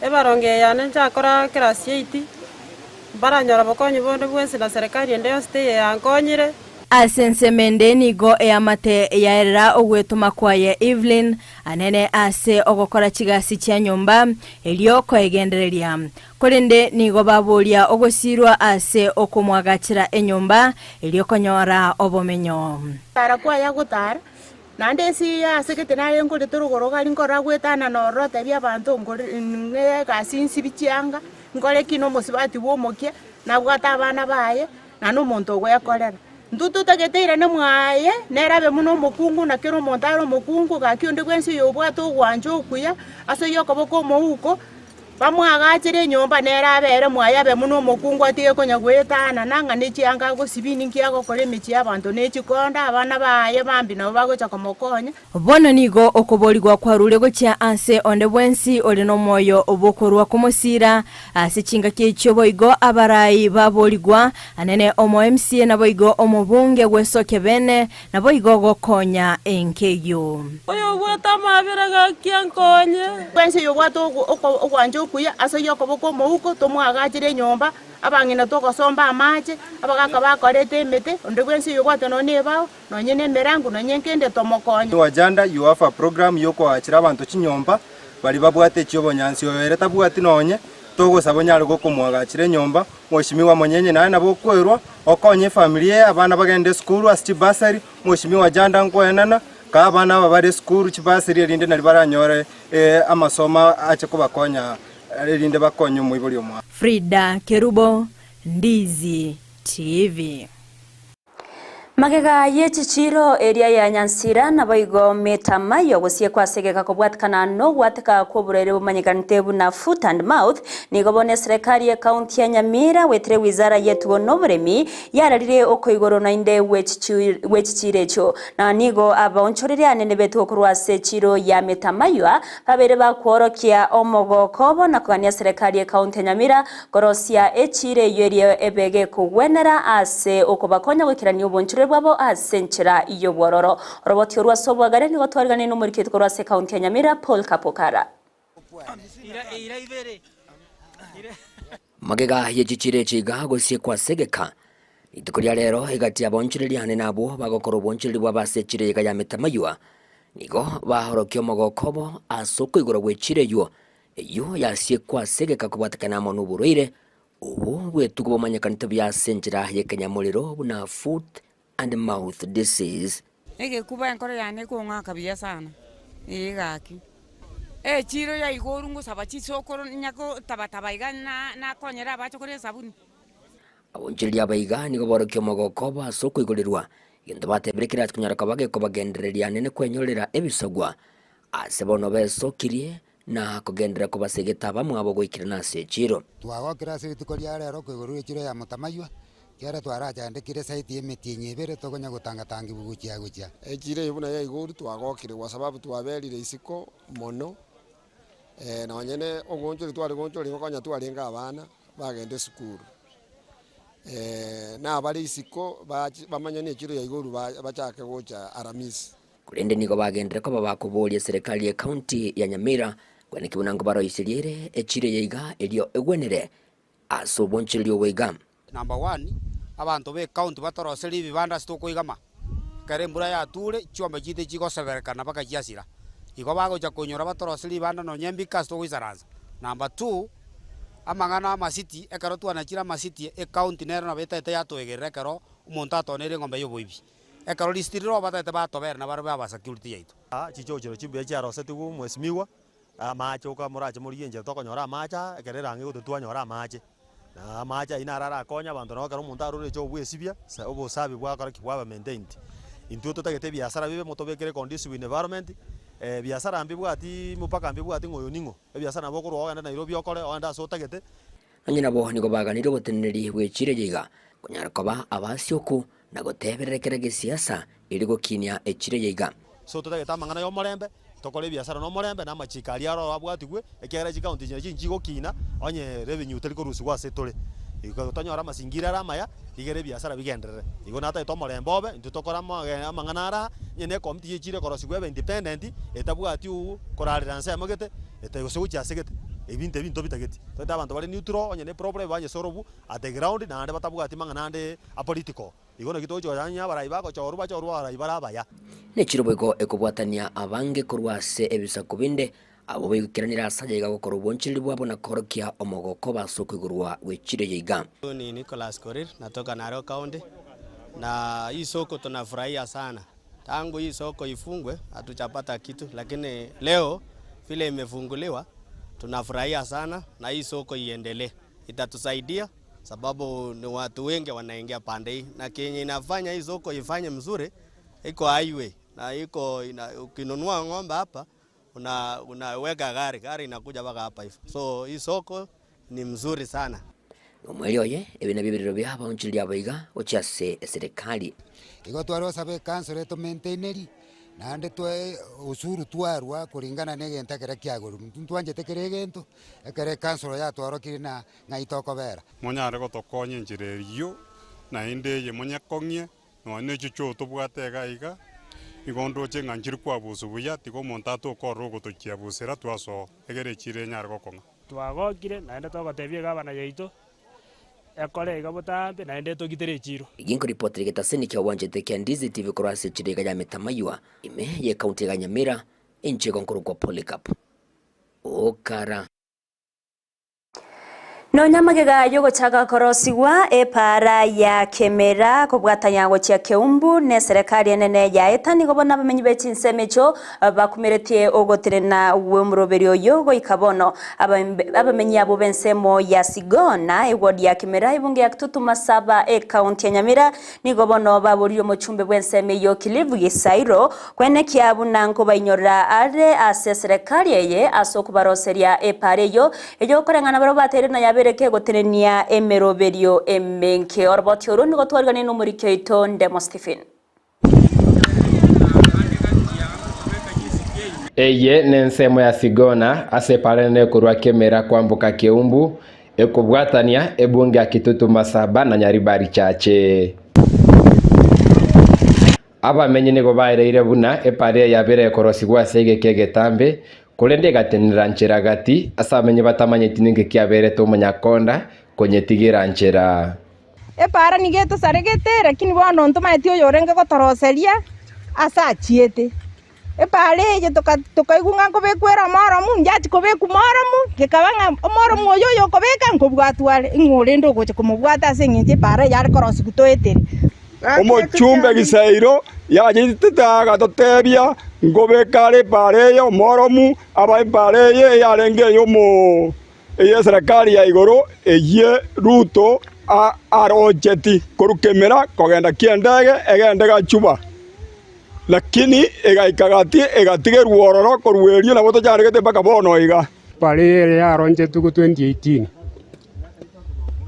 ebarongo eye yane nchakora class eight, mbaranyora bokonyi bonde bwensi na serikali ende yonsi teiyo yankonyire. Ase ensemo ende nigo eamate yaerera ogwetoma kwaye Evelyn anene ase ogokora chigasi chia nyomba erio koegendereria. Korende nigo baboria ogosiirwa ase okomwagachera enyomba erio konyora obomenyo. Gotara kwaye agotara, naende ense eye asegete naye nkorete rogoro gari nkorora goetanana ororo otebie abanto nkore ng'e egasi nsibi chianga, nkore ki na omosubati bwa omokia, nabwate abana baye, na nomonto ogwekorera. Intwe totagete eirane mwaye, nere abe buna omokungu, na kera omonto are omokungu, gaki onde bwensi oyobwate ogwancha okuya ase oyio okoboko omouko, Bamwagachere enyomba nere abere mwaye abe buna omokungu atige konya goetanana ng'a ne chianga agosibia ninki agokora emechie y'abanto ne chikonda, abana baye bambi nabo bagocha komokonya. Bono nigo okoborigwa kwarure gochia ase onde bwensi ore nomoyo bw'okorua komosiira. Ase chingaki echio boigo abarai baborigwa, anene omo MCA naboigo omobunge gwesokia bene, naboigo gokonya enka eyio. Oyobwate amabera gaki ankonye. Bwensi oyobwate ogwancha okuya ase oyio okoboko omouko, tomwagachere enyomba, abang'ina togosomba amache, abagaka bakoreta emete, onde bwensi oyobwate nonya nebao, nonye nemerango, nonye nkende tomokonye. Your agenda, you have a program yokoachera abanto chinyomba baria babwate echiobonyansi oyo ere tabwati nonye togosaba onyare gokomwagachera enyomba Mheshimiwa Monyenye naye nabo okwerwa okonye efamiri eye abana bagende esukuru ase chibasari Mheshimiwa Janda nkoenana kaa abana aba bare esukuru chibasari erinde nari baranyore amasomo ache kobakonya erinde bakonye omoibori omwabo. Frida Kerubo, Ndizi TV. Magega ye chichiiro eria ya Nyansira naboigo Metamayo gosiekwa ase egeka kobwatikana nogwateka kw'oborwaire bomanyekanete buna foot and mouth nigo bono eserekari y'ekaunti ya Nyamira goetera ewizara y'etugo na oboremi yararire okoigorwa naende gwechichiiro echio na nigo abaonchoreria anene b'etugo korwa ase echiiro ya Metamaywa babeire bakworokia omogoko obo na kogania eserekari y'ekaunti ya Nyamira Korosia echiira eyio eria ebe gekogwenera ase okobakonya goikerania obonchoreri bwabo ase enchera y'obwororo. Oroboti orwo ase obwagare nigo twariganire nomoriki oito korwa ase ekaunti ya Nyamira, Paul Kapokara. Magega ye chichiira echi iga gosiekwa ase egeka, rituko ria rero egati y'abaonchoreria ane nabwo bagokora obonchoreri bwabo ase echiira eyega ya metamaywa, nigo bahorokia omogoko obo ase okoigorwa gw'echiira eyio Eyio yasiekwa ase egeka kobwatekana amo noborwaire obo bw'etugo bomanyekanete buya ase enchera y'ekenyamorero buna foot and mouth disease. Egekuba enkoro yane ekong'aka buya sana, ee gaki. Echiro ya igoro ngosaba chisokoro nyagotabataba iga nakonyera abachokoro esabuni. Abonchoreria abaiga nigo borokia omogoko obo ase okoigorerwa, egento batebire kerache konyara koba gekobagendereria nene kwenyorera ebisogwa Ase bono besokirie na kogenderera kobasegeta abamwabo goikerana ase echiiro. Twagokire ase rituko ria rero koigorwa echiro ya Mutamaywa, ekiagera twarachandekire esaiti y'emetienyi ebere tokonya gotanga-tangigwa gochia gochia. Echiro eye buna yaigorwa twagokire kwa sababu twaberire isiko mono, nonye ne ogoonchoria tware goonchoria gokonya twarenge abana bagenda esukuru, na abare isiko bache bamanye na echiro yaigorwa bachake gocha aramisi. Korende nigo bagenderere koba bakoboria eserekari y'ecounty ya Nyamira kweneki buna nkobaroiseria ere echiro eye iga erio egwenere ase obonchoreria obo iga. Number one, abanto ba ecounty batoroserie ebibanda ase tokoigama, ekero embura yature, chiombe chiaito chigoseberekana mpaka chiasira. Igo bagocha konyora batoroserie ebibanda nonye mbike ase togoisaransa. Number two, amang'ana amasiti, ekero twanachire amasiti, ecounty nero nabo etaete yatoegerera ekero omonto atoneire eng'ombe ya oboibi. Ekero risiti rire obatagete batobere nabarabwo aba security yaito. Chichochero chimbuya chiarosetigwe omwesimigwa, amache oka morache morigie enchera tokonyora amache aa, ekero erang'e gotwe twanyora amache. Na amache ayio naro arakonye abanto nabo ekero omonto arure eche obwesibia, sa obosabi bwakora ki? Bwaba maintained. Intwe totagete ebiasara bibe motobekere conducive environment, ebiasara mbibwatiii mpaka mbibwati ng'a oyo ning'o, ebiasara nabo okorwa ogende Nairobi okore, ogende ase otagete. Onye nabo nigo baganirie oboteneneri bw'echiira eye iga, konyara koba abasioku na goteberera kera gesiasa erio gokinia echiira eye iga. So totagete amang'ana y'omorembe, tokore ebiasara nomorembe na amachiko aria aroro abwatigwe, ekiagera chikaunti echi nachio nchigokina onye revenue teri korusigwa ase tore. Igo tonyore amasingira are amaya, rigere ebiasara bigenderere. Igo natagete omorembe obe, intwe tokore amang'ana ara aa, onye ne ekomiti ye chiira ekorosigwa ebe independent, etabwati korarera nsemo gete, gose gochia ase gete, ebinto ebi ntobitageti. Toete abanto bare neutral, onye ne problem banyesorobu at the ground naende batabwati mang'ana ande a political. Igo naki togochia koyanya abarai bagochorwa bachorwe abarai bare abaya. Nechire boigo ekobwatania abange korwa ase ebisaku binde, abwo baikeranire ase aya iga gokora obonchoreri bwabo na koorokia omogoko ase okoigorwa gwe chire eye iga. Ni Nicholas Korir, natoka Narok County, na hii soko tunafurahia sana. Tangu hii soko ifungwe hatujapata kitu, lakini leo vile imefunguliwa tunafurahia sana, na hii soko iendelee, itatusaidia sababu ni watu wengi wanaingia pande hii, na kenye inafanya hii soko ifanye mzuri iko highway na iko ukinunua ng'ombe hapa Una unaweka gari, gari inakuja mpaka hapa hivo. So hii soko ni mzuri sana. Nomoerio oye, ebi nabio ebirero bia abaonchoreria abo iga gochia ase eserekari. Igo tware gosaba ekansoro etomaintaineri, naende toe usuru twarwa kuringana na egento ekere kiagorwa. Intwe ntwanchete kera egento, ekere ekansoro yatwarokirie na ng'ai tokobera. Monyare gotokonya enchera eyio, naende eye monyekong'ie, Nonya ne chichoo tobwate iga iga, igo ndoche ng'a nchiri kwabusu buya, tiga omonto atokorora ogotochiabusera twasoa, egere echiro enyare gokong'a. Twagokire, naende togotebia egavana yaito, ekore iga botambe, naende etogitere echiro. Ginkoripotera egetaseni kia obwanchete kia Ndizi TV korwa ase echiro iga ya Metamaywa, ime y'ecounty iga ya Nyamira, inche igo nkorokwa Polycarp Okara. Nonya amagega y'ogochaka korosigwa epaara ya Kemera kobwatania gochia Keumbu neserekari enene yaeta nigo bono abamenyi be chinsemo echio bakumeretie ogotenena gw'omoroberi oyo goika bono. Abamenyi abwo b'ensemo ya Sigona, eward ya Kemera, ebunge ya Kitutu Masaba, ekaunti ya Nyamira Nigo bono baboririe omochumbe bw'ensemo eyio Clive Gisairo kwenekia buna nkobainyorera are ase eserekari eye ase okobaroseria epaara eyio eyokoreng'ana barabwo bateire na yabeire kegotenenia emeroberio emenke. Oroboti orwo nigo twariganire nomoriki oito Ndemo Stephen. Eye nensemo ya Sigona ase epaara enene korwa Kemera kwamboka Keumbu, Ekobwatania ebunge ya Kitutu Masaba na Nyaribari Chache. Abamenyi nigo baereire buna epara eye yabere ekorosigwa ase egeka egetambe, korende egatenenera nchera gati ase abamenyi batamanyeti ninki kiaberete omonyakonda konyetigira nchera. Epaara nigo etosaregete, lakini bono ntomaeti oyorenge gotoroseria ase achiete. Epaara eye tokaigwa ng'a nkobekwa ere omoromu, inchachi kobekwa moromu, gekaba ng'a omoromu oyo oyokobeka nkobwatwa are, ing'o orende ogocha komobwata ase eng'encho epaara eye are korosigwa toetere. Omochumbe Gisairo yachete agatotebia, Nkobeka are epaara eye omoromu, aba epaara eye eyarenge ey'omo ey'eserekari ya igoro, eyie Ruto arocheti korwa kemera kogenda ki'endege egende Gachuba. Lakini egaika gati egatigerwa ororo korwa erio nabo tocharegete mpaka bono iga. Bare ere yaronchetwe go 2018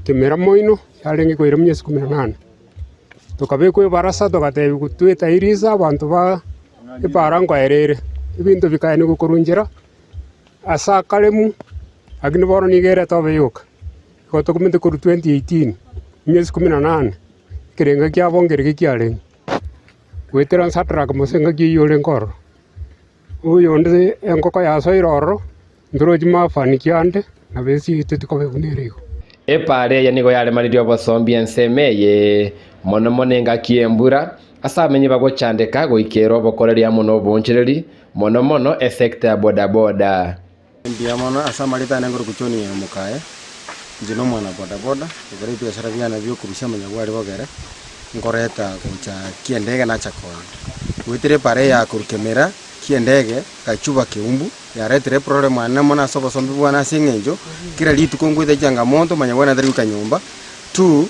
kemera moino yarenge koira emiezi ikomi na nane, tokabekwa ebarasa togatebigwa twetairise abanto ba epaara nkoera ere, ebinto bikaenigwa korwa nchera ase akaremu, lakini bono nigo ere etobe yoka. Igo tokomete korwa 2018 emiezi ikomi na nane, ekerengo kiabo nkereke kiarenge. Goetera ase Shadraka mose engaki eyio orenge ororo, oyonde engoko yasoire ororo, ntorochi mafanikio ande, nabo esiete tikoba buna ere igo. Epaara eye nigo yaremanirie obosombi ensemo eye, mono mono engaki y'embura, ase abamenyi bagochandeka goikera obokoreri amo noboonchoreri, mono mono esecta ya bodaboda. Mbuya mono ase amareta ane nkorokwa John Nyamokaye, inche na omwana bodaboda, nkore ebiashara biane bia okorusia amanyabwari bogere, nkoreta gocha kiendege nacha koonia. Goetera epara eye ya korwa Kemera, kiendege, Gachuba Keumbu, yaretire eproblem ane mono ase obosombi bwane ase eng'encho, kera rituko ngoeta changamoto amanyabwari natari goika nyomba, two,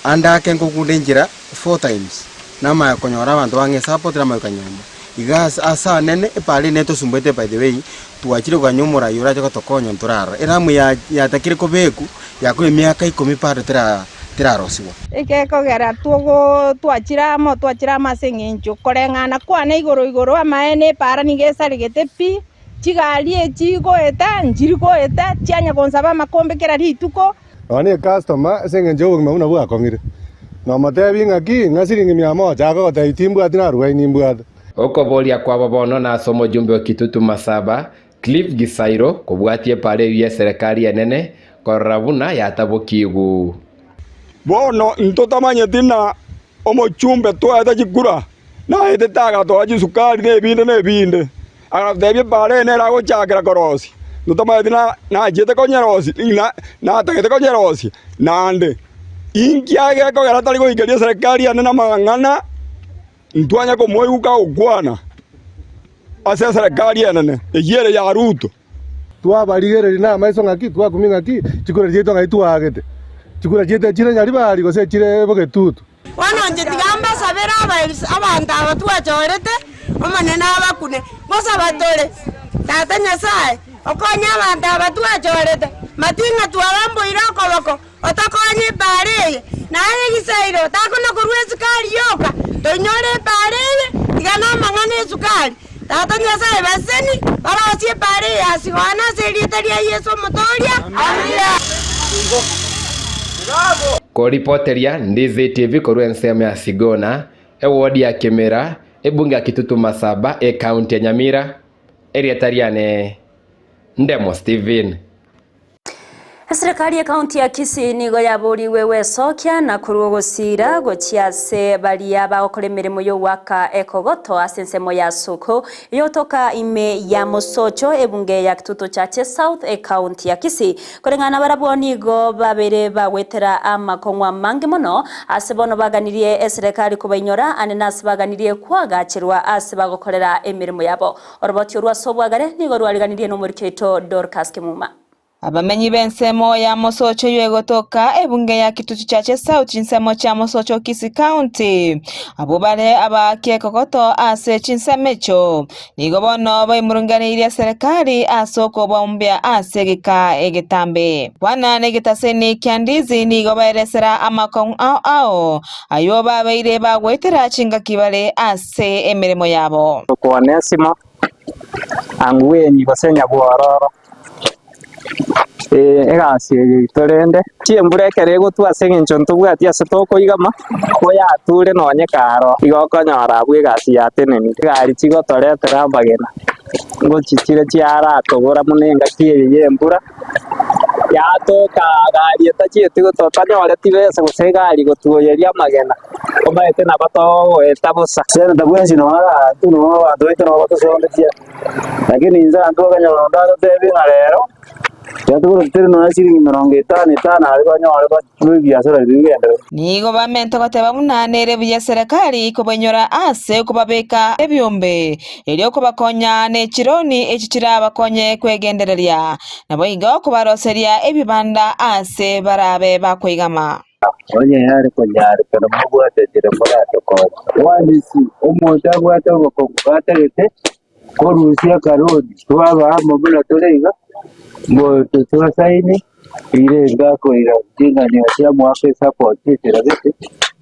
ande ake nkokunda enchera four times, namanya konyora abanto bang'e esupport namanya goika nyomba. Iga ase ase anene epara eye netosumbete by the way, twachire koganya omorai orache gotokonya ntorarora. Eramu ya yatakire kobekwa, yakure emiaka ikomi bado tera terarosigwa. Egekogera togo twachire amo, twachire amo ase eng'encho koreng'ana kwane igoro igoro amaene epara nigo esaregete pi, chigari echi goeta nchiri goeta, chianya gonsaba amakombe kera rituko. Nonya ne ecustomer ase eng'encho y'obogima buna bwakong'ire, nomotebi ng'aki, ng'a siringi mia moja, akogotebi timbwati narugai nimbwate. Okoboria kwabo bono nase omojumbe o Kitutu Masaba, Clive Gisairo, kobwatia epaara eyio y'eserekari enene, korora buna yatabokigwe. Bono ntotamanyeti na omochumbe twaete chikura, naetete agatoa chisukari na ebinde na ebinde. Agatotebia epaara eye nere agochakera korosia, ntotamanyeti na nachiete konyerosia, na natagete konyerosia naende. Inki agekogera tari goikeria eserekari yane namang'ana ntwanya komoigwa kagokwana ase eserekari enene, eyio ere ya Ruto. Twabarigereria namaiso ng'aki, twakumia ng'aki, chikura chiaito ng'ai twaagete. Chikura chiaito echire Nyaribari gose echire Bogetutu. Bono inche tiga mbasabere abanto aba twachorete, Omonene abakune. Ngosaba tore. Tata Nyasae, okonye abanto aba twachorete, mating'a twaramboire okoboko, otokonye epaara eye, naye egisairo takona korua esukari yoka, toinyore epaara eye, tiga namang'ana esukari. Tata Nyasae baseseni, barosie epaara eye ya Sigoana ase erieta ria Yeso Omotoria. Amina. Koripoteria Ndizi TV korwa ensemo ya Sigona, ewodi ya Kimera, ebunge ya Kitutu Masaba, ekaunti ya Nyamira, erieta riane Ndemo Stephen. Eserekari y'ekaunti ya Kisii nigo yaborigwe gwesokia na korwa ogosiira gochia ase baria bagokora emeremo y'ogoaka ekogoto ase ensemo ya Soko eyotoka ime ya Mosocho ebunge ya Kitutu Chache South ekaunti ya Kisii. Koreng'ana nabarabwo nigo babere bagwetera amakong'u amange mono ase bono baganirie eserekari kobainyora ande nase baganirie koagacherwa ase bagokorera emeremo yabo. Oroboti orwo ase obwagare nigo rwariganirie nomoriki oito Dorcas Kimuma. Abamenyi b'ensemo ya Mosocho eyio egotoka ebunge ya Kitutu Chache South chinsemo chia Mosocho Kisii County, abwo bare abaaki ekogoto ase chinsemo echio, nigo bono baimurunganeirie eserekari ase okobaumbia ase egeka egetambe. Bwana negetaseni kia Ndizi nigo baeresera amakong'u ao ao ayio babeire bagoetera chingaki bare ase emeremo yabo. Onesimo, Angweni gose Nyabwororo. Ee, egasi eye yaito rende, chimbura ekero egotwa ase eng'encho ntobwati ase tokoigama, koyature nonye karo, igo okonyora abwo egasi yatenenire. Chigari chigotoretera amagena, ngochi chire chiaratobora buna engaki eye ya embura, yatoka gari etachieti gotoka tanyoreti besa gose egari gotuoyeria amagena, omanyete nabo togoeta bosa. Senator bwensi noo ara intwe noo abanto baito noo batosondetie. Lakini inse abanto bakanyora onde atotebie ng'a rero, tiga togore totari nonya chiringi emerongo etano etano aria banyore batwe ebiasara ebi bigenderere. Nigo bamente goteba buna nere buya eserekari kobainyora ase okobabeka ebiombe, erio kobakonya ne chironi echi chirabakonye kwegendereria, naboigo kobaroseria ebibanda ase barabe bakoigama. Onye yare konyarekana mobwate enchera moratokonye. Onsi omonto abwate obokong'u gatagete korusia akaroni, twaba amo buna tore iga, ngocha twasaini ire ngakoira ching'anio chiamoaka esupport enchera gete,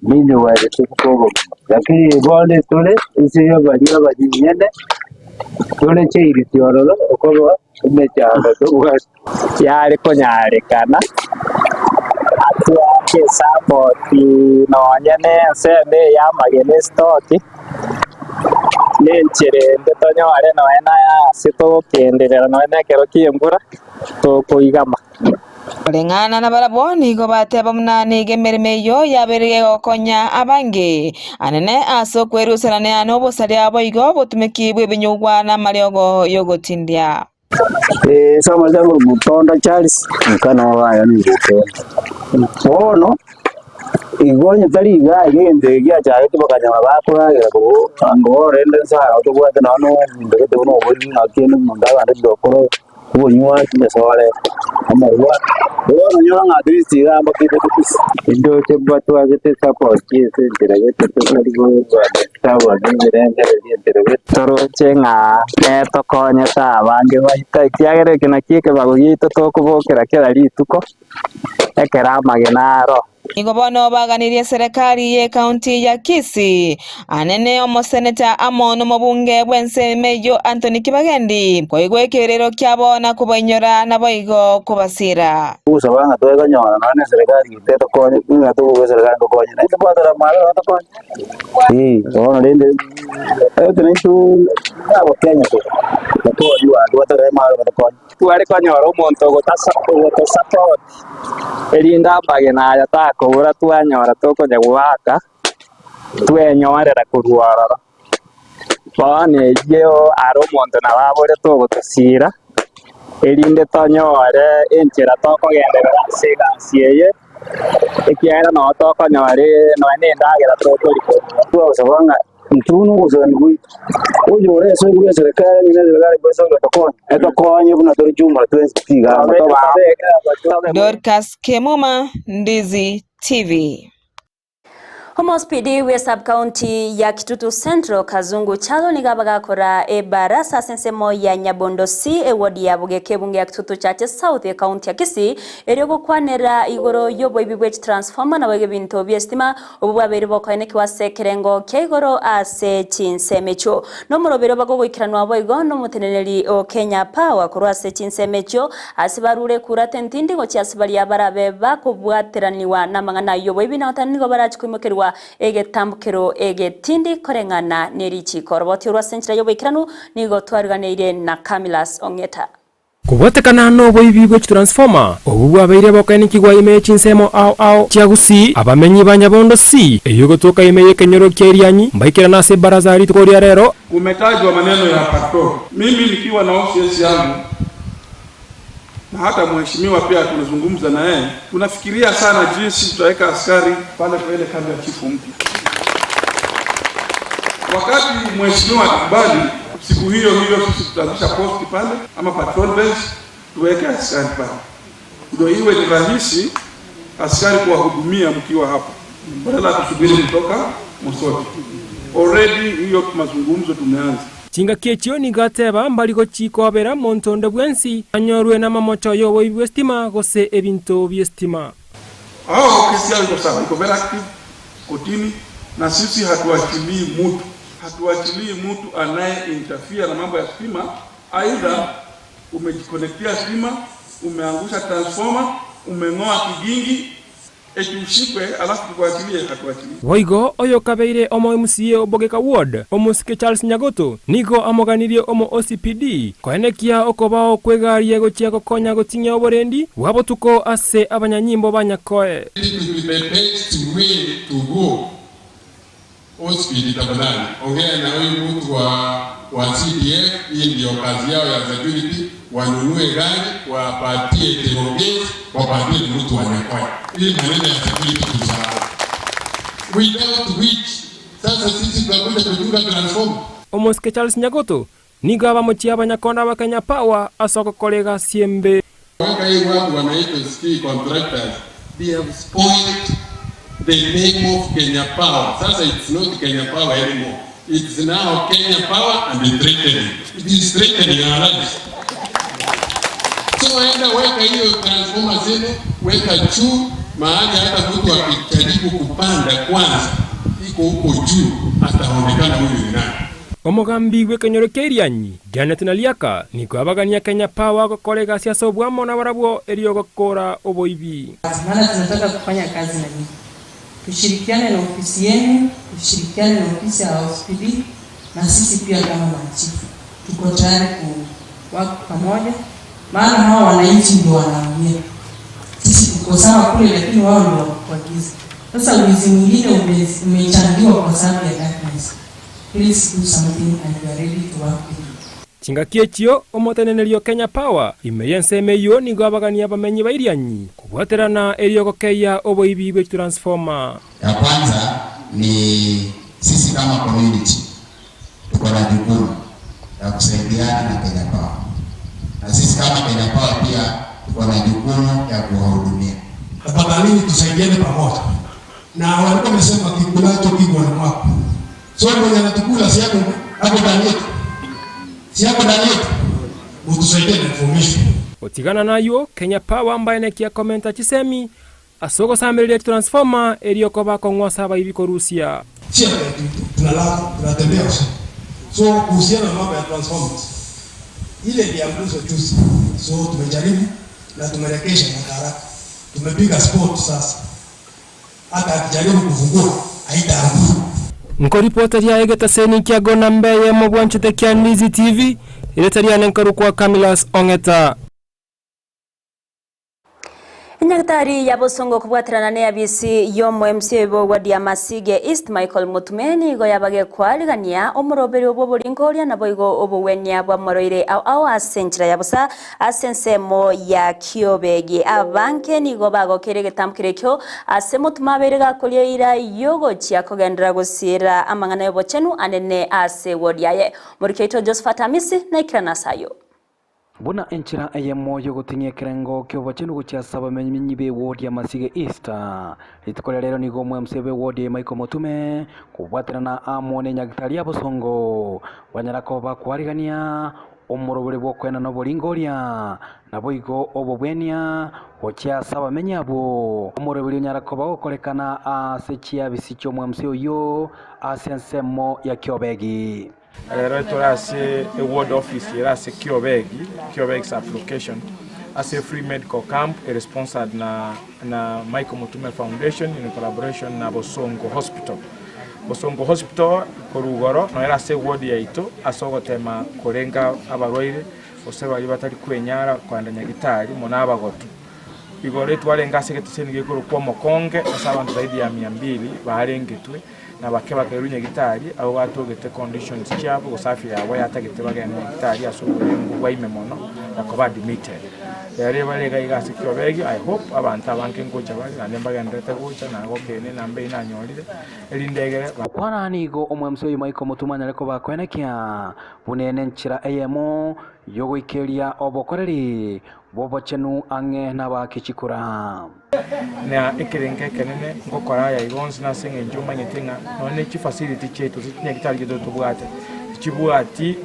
ninyowerete tuko obogima. Lakini bono tore inse y'abaria abanyinyene, tore chiiriti ororo okoba emechando tobwate. Yare konyarekana atwake esapoti nonye na ensemo eye y'amagena esitoki, na enchera ende tonyore nonye na ase togokenderera nonye na ekero kia embura tokoigama. Koreng'ana nabarabwo nigo bateba buna nigo emeremo eyio yabeire egokonya abange anene ase okwerusanania nobosaria boigo obotumeki bw'ebinyugwa na amariogo y'ogotindia. Ase amarieta a Mutonda Charles, nka nobaya nigo Bono, igo onye tari iga iga egento eke giachagete bakanyora bakoragera korwa ango rende nse aro tobwate nonye na omonto gete buna oboibi ng'a kende omonto abande chigokora obonywa chinyesore, amarwa, bono onyore ng'a at least iga mbakire kabisa. Indoche mbatwagete support ase enchera gete totari gotabwa nebirengererio enchera gete. Toroche ng'a netokonyete abange baito, ekiagera eke nakio ekebago giaito tokobokera kera rituko, ekero amagena aro. Nigo bono baganirie eserekari y'ecounty ya Kisii, anene omoseneta amo nomobunge bw'ensemo eyio Anthony Kibagendi koigwa ekerero kiabo na kobainyora naboigo kobasira. Togosaba ng'a twekonyora nonya na eserekari gete etokonye, ng'a tobobe eserekari ntokonye, naintwe twatara amabera batokonye, eh, bono rende eke naintwe buna abakenya tore, tokoria abanto batore amabera batokonye. Tware konyora omonto ogotosupport erinde amagena aya takobora twanyora tokonya goaka twenyorera korwa ororo. Bono eyio aro omonto nabo aborete ogotosira erinde tonyore enchera tokogenderera ase egasi eye ekiagera noo tokonyora nonya na endagera tokoria korwa. Twagosaba ng'a Intwe buna ogosani gwaito, oyore ase igoro y'eserekari ng'ina eserekari bwensi etokonye, etokonye buna tore jumla twensi tiga amo tobe amo. Dorcas Kemuma, Ndizi TV. Omospidi bwe sub-county ya Kitutu Central Kazungu Kyalo nigo abagakora ebarasa ase ensemo ya Nyabondo C eward ya Bugeke ebunge ya Kitutu Chache South ecounty ya Kisii erio gokwanera igoro y'oboibi bwe chitransformer naboigo ebinto bi'esitima obwo bwabeire bokoenekiwa ase ekerengo kia igoro ase chinsemo echio. Nomoroberi bagogoikeranwa boigo nomoteneneri o Kenya Power korwa ase chinsemo echio ase barure ekura tentindi gochia ase baria barabe bakobwateraniwa namang'ana ayio boibi na gotani nigo barachi koimokerwa egetambokero egetindi koreng'ana nerichiko. Oroboti orwo ase enchera y'oboikeranu nigo twariganeire na Camillus Ong'eta. Kobwatekana noboibi bwe chitransformer obwo bwabeire bokoenikigwa ime ye chinsemo ao ao chia Gusii, abamenyi ba Nyabondo C, eyio egotoka ime y'ekenyoro kia Irianyi, mbaikerane ase ebaraza rituko ria rero. Kumetajwa maneno ya patrol. Mimi nikiwa na OCS yangu na hata mheshimiwa pia tunazungumza na yeye, tunafikiria sana jinsi tutaweka askari pale kwa ile kambi ya chifu mpya. Wakati mheshimiwa atakubali, siku hiyo hiyo sisi tutaanzisha posti pale ama patrol base, tuweke askari pale, ndio iwe ni rahisi askari kuwahudumia mkiwa hapo, badala ya kusubiri kutoka Mosoti. Already hiyo mazungumzo tumeanza. Chingaki echio nigo ateba mbari gochikobera monto onde bwensi anyorwe namamocho y'oboibi bw'esitima gose ebinto bi'esitima. Hao kesi yao iko sawa, iko very active kotini, na sisi hatuachilii mtu, hatuachilii mtu anaye interfere na mambo ya stima. Aidha umejikonektia stima, umeangusha transformer, umeng'oa kigingi, eti ushikwe alafu tukuachilie, hatuachilii. Boigo oyokabeire omo MCA o Bogeka Ward, omosike Charles Nyagoto, nigo amoganirie omo OCPD koenekia okobao kw'egari egochia gokonya goting'ia oborendi bwa botuko ase abanyanyimbo ba Nyakoe. It will be the best way to go. OCPD tafadhali ongea na huyu mtu wa, wa CDF, hii ndio kazi yao ya security, wanunue gari wapatie Cherongei, wapatie mtu wa Nyakoe. Hii maneno ya security tusahau. Without which sasa sisi tutakuja kuchunga transformer. Omosike Charles Nyagoto nigo abamochie abanyakonda ba Kenya Power ase ogokora egasi embe. Weka hii watu wanaitwa sijui contractors, they have spoiled the name of Kenya Power. Sasa it's not Kenya Power anymore. It's now Kenya Power and threatening. It is threatening our lives. So enda weka hiyo transformer zenu, weka juu mahali hata mtu akijaribu kupanda kwanza iko huko juu ataonekana huyu ni nani. Omogambi bw'ekenyoro kia Irianyi, Janet Naliaka, nigo abagania Kenya Power gokora egasi ase oboamo nabarabwo erio gokora oboibi. Maana tunataka kufanya kazi na nyinyi, tushirikiane na ofisi yenu, tushirikiane na ofisi ya OCPD na sisi pia kama machifu tuko tayari kuwork pamoja, maana hawa wananchi ndio wanaumia. Sisi tuko sawa kule, lakini wao ndio wakuagiza. Sasa wizi mwingine umechangiwa kwa sababu ya darkness. Please do something and we are ready to work with you. Chingaki echio omoteneneri o Kenya Power ime y'ensemo eyio nigo abagania abamenyi ba Irianyi kobwaterana erio gokeyia oboibi bwe chitransformer. Ya kwanza ni sisi kama community tuko na jukumu ya kusaidiana na Kenya Power, na sisi kama Kenya Power pia tuko na jukumu ya kuwahudumia. Tafadhalini tusaidiane pamoja, na walikuwa wamesema kikulacho kinywani mwako. So mwenye anatukula si yako hapo ndani yetu, si yako ndani yetu, mtusaidie na information. Gotigana nayio, Kenya Power mbaenekia komenta chisemi ase ogosamereria chitransformer erio koba akong'u ase abaibi korusia. Sio tunalala tunatembea usiku. So kuhusiana na mambo ya transformers ile ilianguzwa juzi, so tumejaribu na tumerekesha na haraka, tumepiga spot sasa, hata akijaribu kufungua haitaanguka. Nkoripoteria egetaseni kia Gona Mbeye mobwanchete kia Ndizi TV, erieta riane nkorokwa Camillus Ong'eta. Enyagitari ya bosongo kobwaterana ne abisi y'omo MCA bo ward ya Masige East Michael Mutume nigo yabage kwarigania omoroberi obwo oboringoria naboigo obogwenia bwa moroire ao ao ase enchera ya bosa ase ensemo ya Kiobegi. Abanke nigo bagokire egetambo ekio ase Mutume abeire gakoria eira yogochia kogendera gosiera amang'ana y'obochenu anene ase ward yaye. Morikio oito Josephat Amisi naikera nasayo. Buna enchera eyemo y'ogoting'ia ekerengo ki'obochenu gochia ase abamenyi b'ewodi ya Masige East, rituko ria rero nigo omwemca bw'ewodi eye Michael Motume kobwaterana amo ne nyagitari ya Bosongo banyara koba kwarigania omorobori bw'okoenana oboringoria naboigo obobwenia gochia ase abamenyi abwo. Omoroberi onyara koba gokorekana ase chiabisi chi'omwemca oyio ase ensemo ya Kiobegi. Rero tore ase eward office ere ase Kiobegi, Kiobegi sub-location, ase free medical camp ere sponsored na na Michael Mutume Foundation in collaboration na Bosongo Hospital. Bosongo Hospital korwa igoro noyo ere ase eward yaito ase ogotema korenga abarwaire gose baria batari kwenyara kogenda nyagitari mono abagotu. Igoro etwarenge ase egeteseni gekorokwa Omokonge ase abanto zaidi ya mia mbili barengetwe. na bake bakairwa nyagitari, abwo batogete conditions chiabo gose afya yabo yatagete bagende nyagitari ase oborengo bwa ime mono na koba admitted. Rero ebare iga iga ase kiobegio, I hope abanto abange ngocha bare naende mbagendererete gocha nagokeene enamba eyio nanyorire, erinde egere ba. Kwana nigo omwemsi oyo Michael Mutuma anyare koba akoenekia buna ere nenchera eyemo yogoikeria obokoreri bw'obochenu ang'e nabake chikura. Na ekerengo ekenene ngokora aya iga onsi nase eng'encho omanyete ng'a nonye ne chifacility chiaito gose chinyagitari chiaito tobwate, tichibwati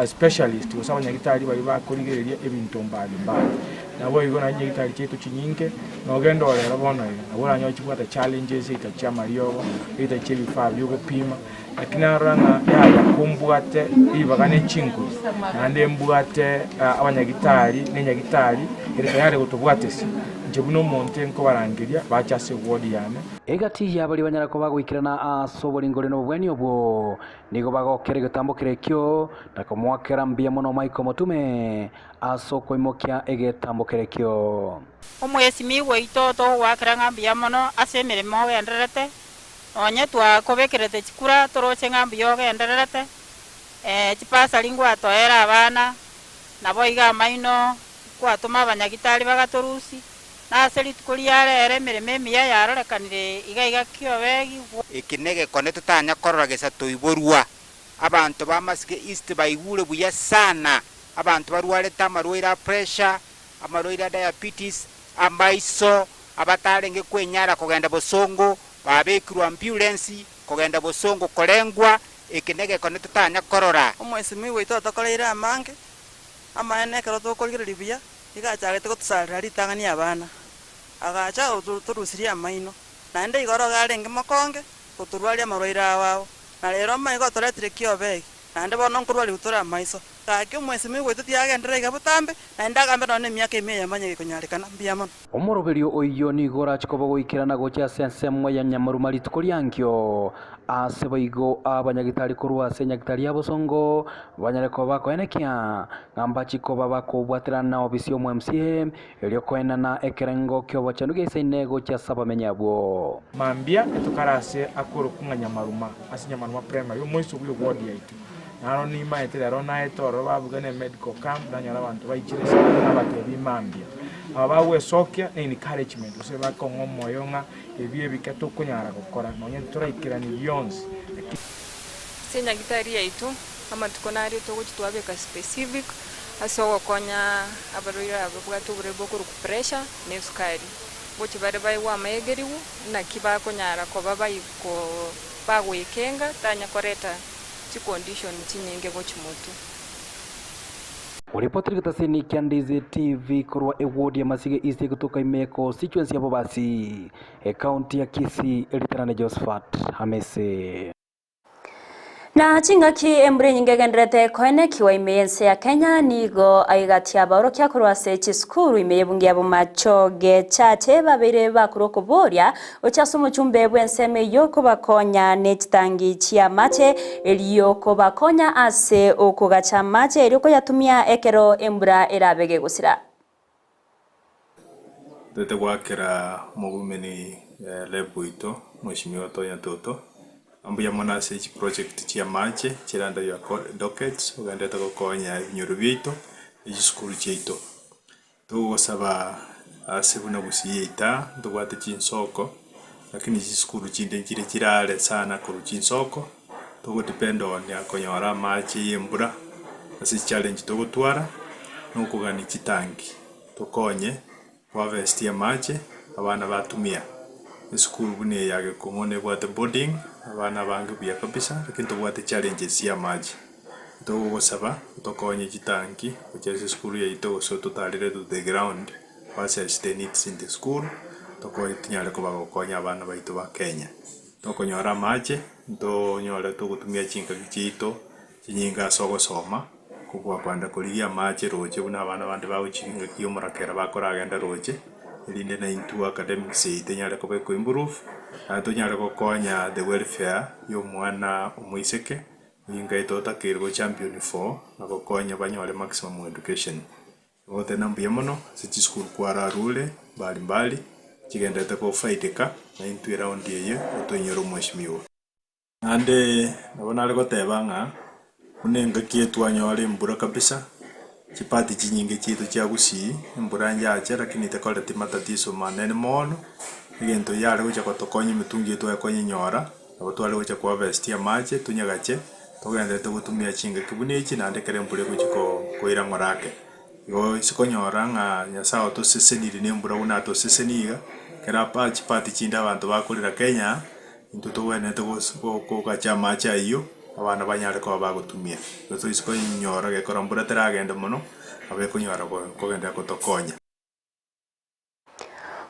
specialist gose abanyagitari baria bakorigereria ebinto mbali mbali. Naboigo naende chinyagitari chiaito chinyinge, nogenda ororo bono iga, nabo oranyore chibwate challenges either chia amariogo, either chia ebifaa bia ogopima, lakini narora ng'a yaya kombwate ribaga ne chinguru, naende mbwate abanyagitari na enyagitari ere tayari gotobwatesia, inche buna omonto nkobarangeria bache ase eward yane. Egati ya baria banyara koba goikerana ase oboringori na obobweni obwo, nigo bagokera egetambokero ekio, na komoakera mbuya mono Michael Omotume ase okoimokia egetambokero ekio. Omwesimigwa oito togogoakera ng'a mbuya mono ase emeremo ogendererete, Onye twakobekerete chikura toroche ng'a mbuya ogendererete, ee, chipasari ngwatoera abana, naboigo amaino nkwatoma abanyagitari bagatorusia, na ase rituko ria reero emeremo emiya yarorekanire iga iga kiobegi. Eke negekone totanya korora gesa toiborwa. Abanto ba Masige East baigure buya sana. Abanto barwarete amarwaire a pressure, amarwaire a diabetes, amaiso, abatarenge kwenyara kogenda bosongo, Babekirwe ambulensi kogenda bosongo korengwa, eke negekone totanya korora. Omwesimigwa oito otokoreire amange amaene ekero tokorigereria buya, iga achagete gotusarera ritang'ani abana, agacha otorusirie amaino, naende igoro iga arenge mokonge gotorwaria amarwaire ao ao, na rero amaiga otoretire kiobegi, naende bono nkorwarigwa tore amaiso. Gaki omwesimigwa oito tiagenderera iga botambe, naende agambe nonya nemiaka emia eyemo onye gekonyarekana. Mbuya mono. Omoroberio oyio nigo orache koba goikerana gochia ase ensemo ya nyamaruma rituko riankio, aase boigo abanyagitari korwa ase enyagitari ya bosongo banyare koba bakoenekia ng'a mbachi koba bakobwaterana na obisi y'omo-MCA, erio koenana ekerengo ki'obochenu geisaine gochia ase abamenyi abwo. Mambia etokare ase akorokwa ng'a Nyamaruma, ase Nyamaruma Primary, omoiso bw'eward yaito. Naro nimaete rero naete ororo babuga ne medical camp nanyora abanto baichire sana nabatebie mambia. Aba bagwesokia ne encouragement gose bakong'a omoyo ng'a ebi ebike tokonyara gokora nonye titoraikerani bionsi lakini. Ase enyagitari yaito amatuko naria togochia twabeka specific ase ogokonya abarwaire aba babwate oborwaire bokorokwa pressure na esukari. Ngochia bare baegwe amaegerigwa naki bakonyara koba baiko bagoekenga tanya koreta chicondition chinyinge gochia motwe. Oripoti rigetaseni kia Ndizi TV korwa eward ya Masige East egotoka ime constituency ya Bobasi, ecounty ya Kisii, eritanane Josephat Hamisi. Na chingaki embura enyinge egendererete koenekiwa ime y'ense ya Kenya nigo aigatia abaorokia korwa ase chisukuru ime y'ebunge ya Bomachoge Chache babeire bakorwa okoboria Gochia ase omochumbe bw'ensemo eyio kobakonya ne chitangi chi'amache, erio kobakonya ase okogacha amache, erio koyatumia ekero embura erabe gegosira. Toete goakera omobumeni Rep oito Mweshimiwa Tonya Toto mbuya mono ase chiproject chi'amache chire under your docket ogenderete gokonya ebinyoro biaito ne chisukuru chiaito. Togosaba ase buna gusii yaita ntobwate chinsoko, lakini chisukuru chinde nchire chirare sana korwa chinsoko, togo depend on konyora amache ya embura ase challenge togotwara. Nokogania chitangi tokonye koharvestia amache abana batumia. Esukuru buna eye ya Gekong'o nebwate boarding, abana abange buya kabisa lakini tobwate challenges chia amache. Togogosaba otokonye chitangi gochia ase esukuru yaito gose ototarere to the ground to assess the needs in the school tokonye tonyare koba gokonya abana baito ba Kenya. Tokonyora amache ntonyore togotumia chingaki chiaito chinyinge ase ogosoma kobua kogenda korigia amache roche buna abana bande bagochia engaki ya omorakera bakoragenda roche, erinde naintwe academics yaito enyare koba eko improve, naende tonyare gokonya the welfare ya omwana omoiseke, oyio totakeire go champion for na gokonya banyore maximum education. Goteba mbuya mono ase chisukuru kwararure mbali mbali, chigenderete gofaidika, naintwe eraundi eye otoinyore omweshimiwa. Naende nabo nare goteba ng'a buna engaki eye twanyora embura kabisa, chipati chinyinge chiaito chia gusii, embura nyache lakini tekoreti matatizo manene mono, egento yare gocha gotokonya emitungi eye tware konyenyora, nabo tware gocha koharvest amache tonyagache, togenderete gotumia chingaki buna echi naende ekero embura egochi ko koira ng'ora ake. Igo ase konyora ng'a Nyasaye otosesenirie na embura buna atosesenie iga, ekero apa chipati chinde abanto bakorera Kenya, intwe tobwenerete kogacha amache ayio, abana banyare koba bagotumia. Igo toise konyora gekora mbura teragende mono, nabo ekonyora kogenderera gotokonya.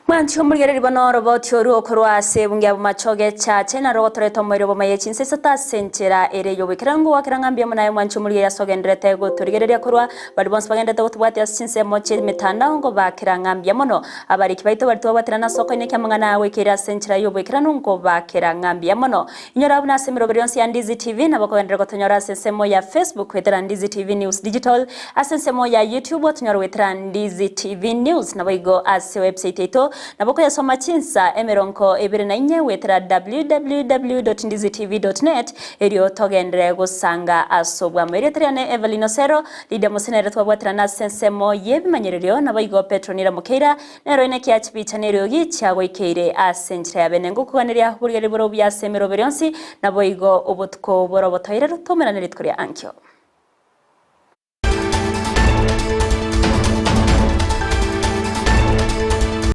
Mwanchi omorigereria bono oroboti orwo okorwa ase ebunge ya Bomachoge Chache naro ogotoreta omoerio bw'amaye chinsa isato ase enchera ere y'oboikeranu goakera ng'a mbuya mono aye mwanchi omorigereria ase ogendererete gotorigereria korwa baria bonsi bagendererete gotobwatia ase chinsemo chi'emetandao ngobakera ng'a mbuya mono abariki baito baria twabwaterana ase okoinekia amang'ana aya goikeire ase enchera y'oboikeranu ngobakera ng'a mbuya mono Inyora buna ase emeroberi yonsi ya Ndizi TV nabo okogenderera gotonyora ase ensemo ya Facebook goetera Ndizi TV News Digital, ase ensemo ya YouTube otonyore goetera Ndizi TV News, naboigo ase website yaito nabo okoyasoma chinsa emerongo ebere na inye goetera www.ndizitv.net erio togenderere gosanga ase obwamo. Erieta riane Evelyn Osero, Lydia Mose nere twabwaterana ase ensemo y'ebimanyererio, naboigo Petronila Mokeira Nero inaki achibicha neriogi chiagoikeire ase enchera ya bene ngokoganeria oborigereria bore obuya ase emeroberi yonsi, naboigo obotuko bore obotoereru, toumerane rituko ria ankio.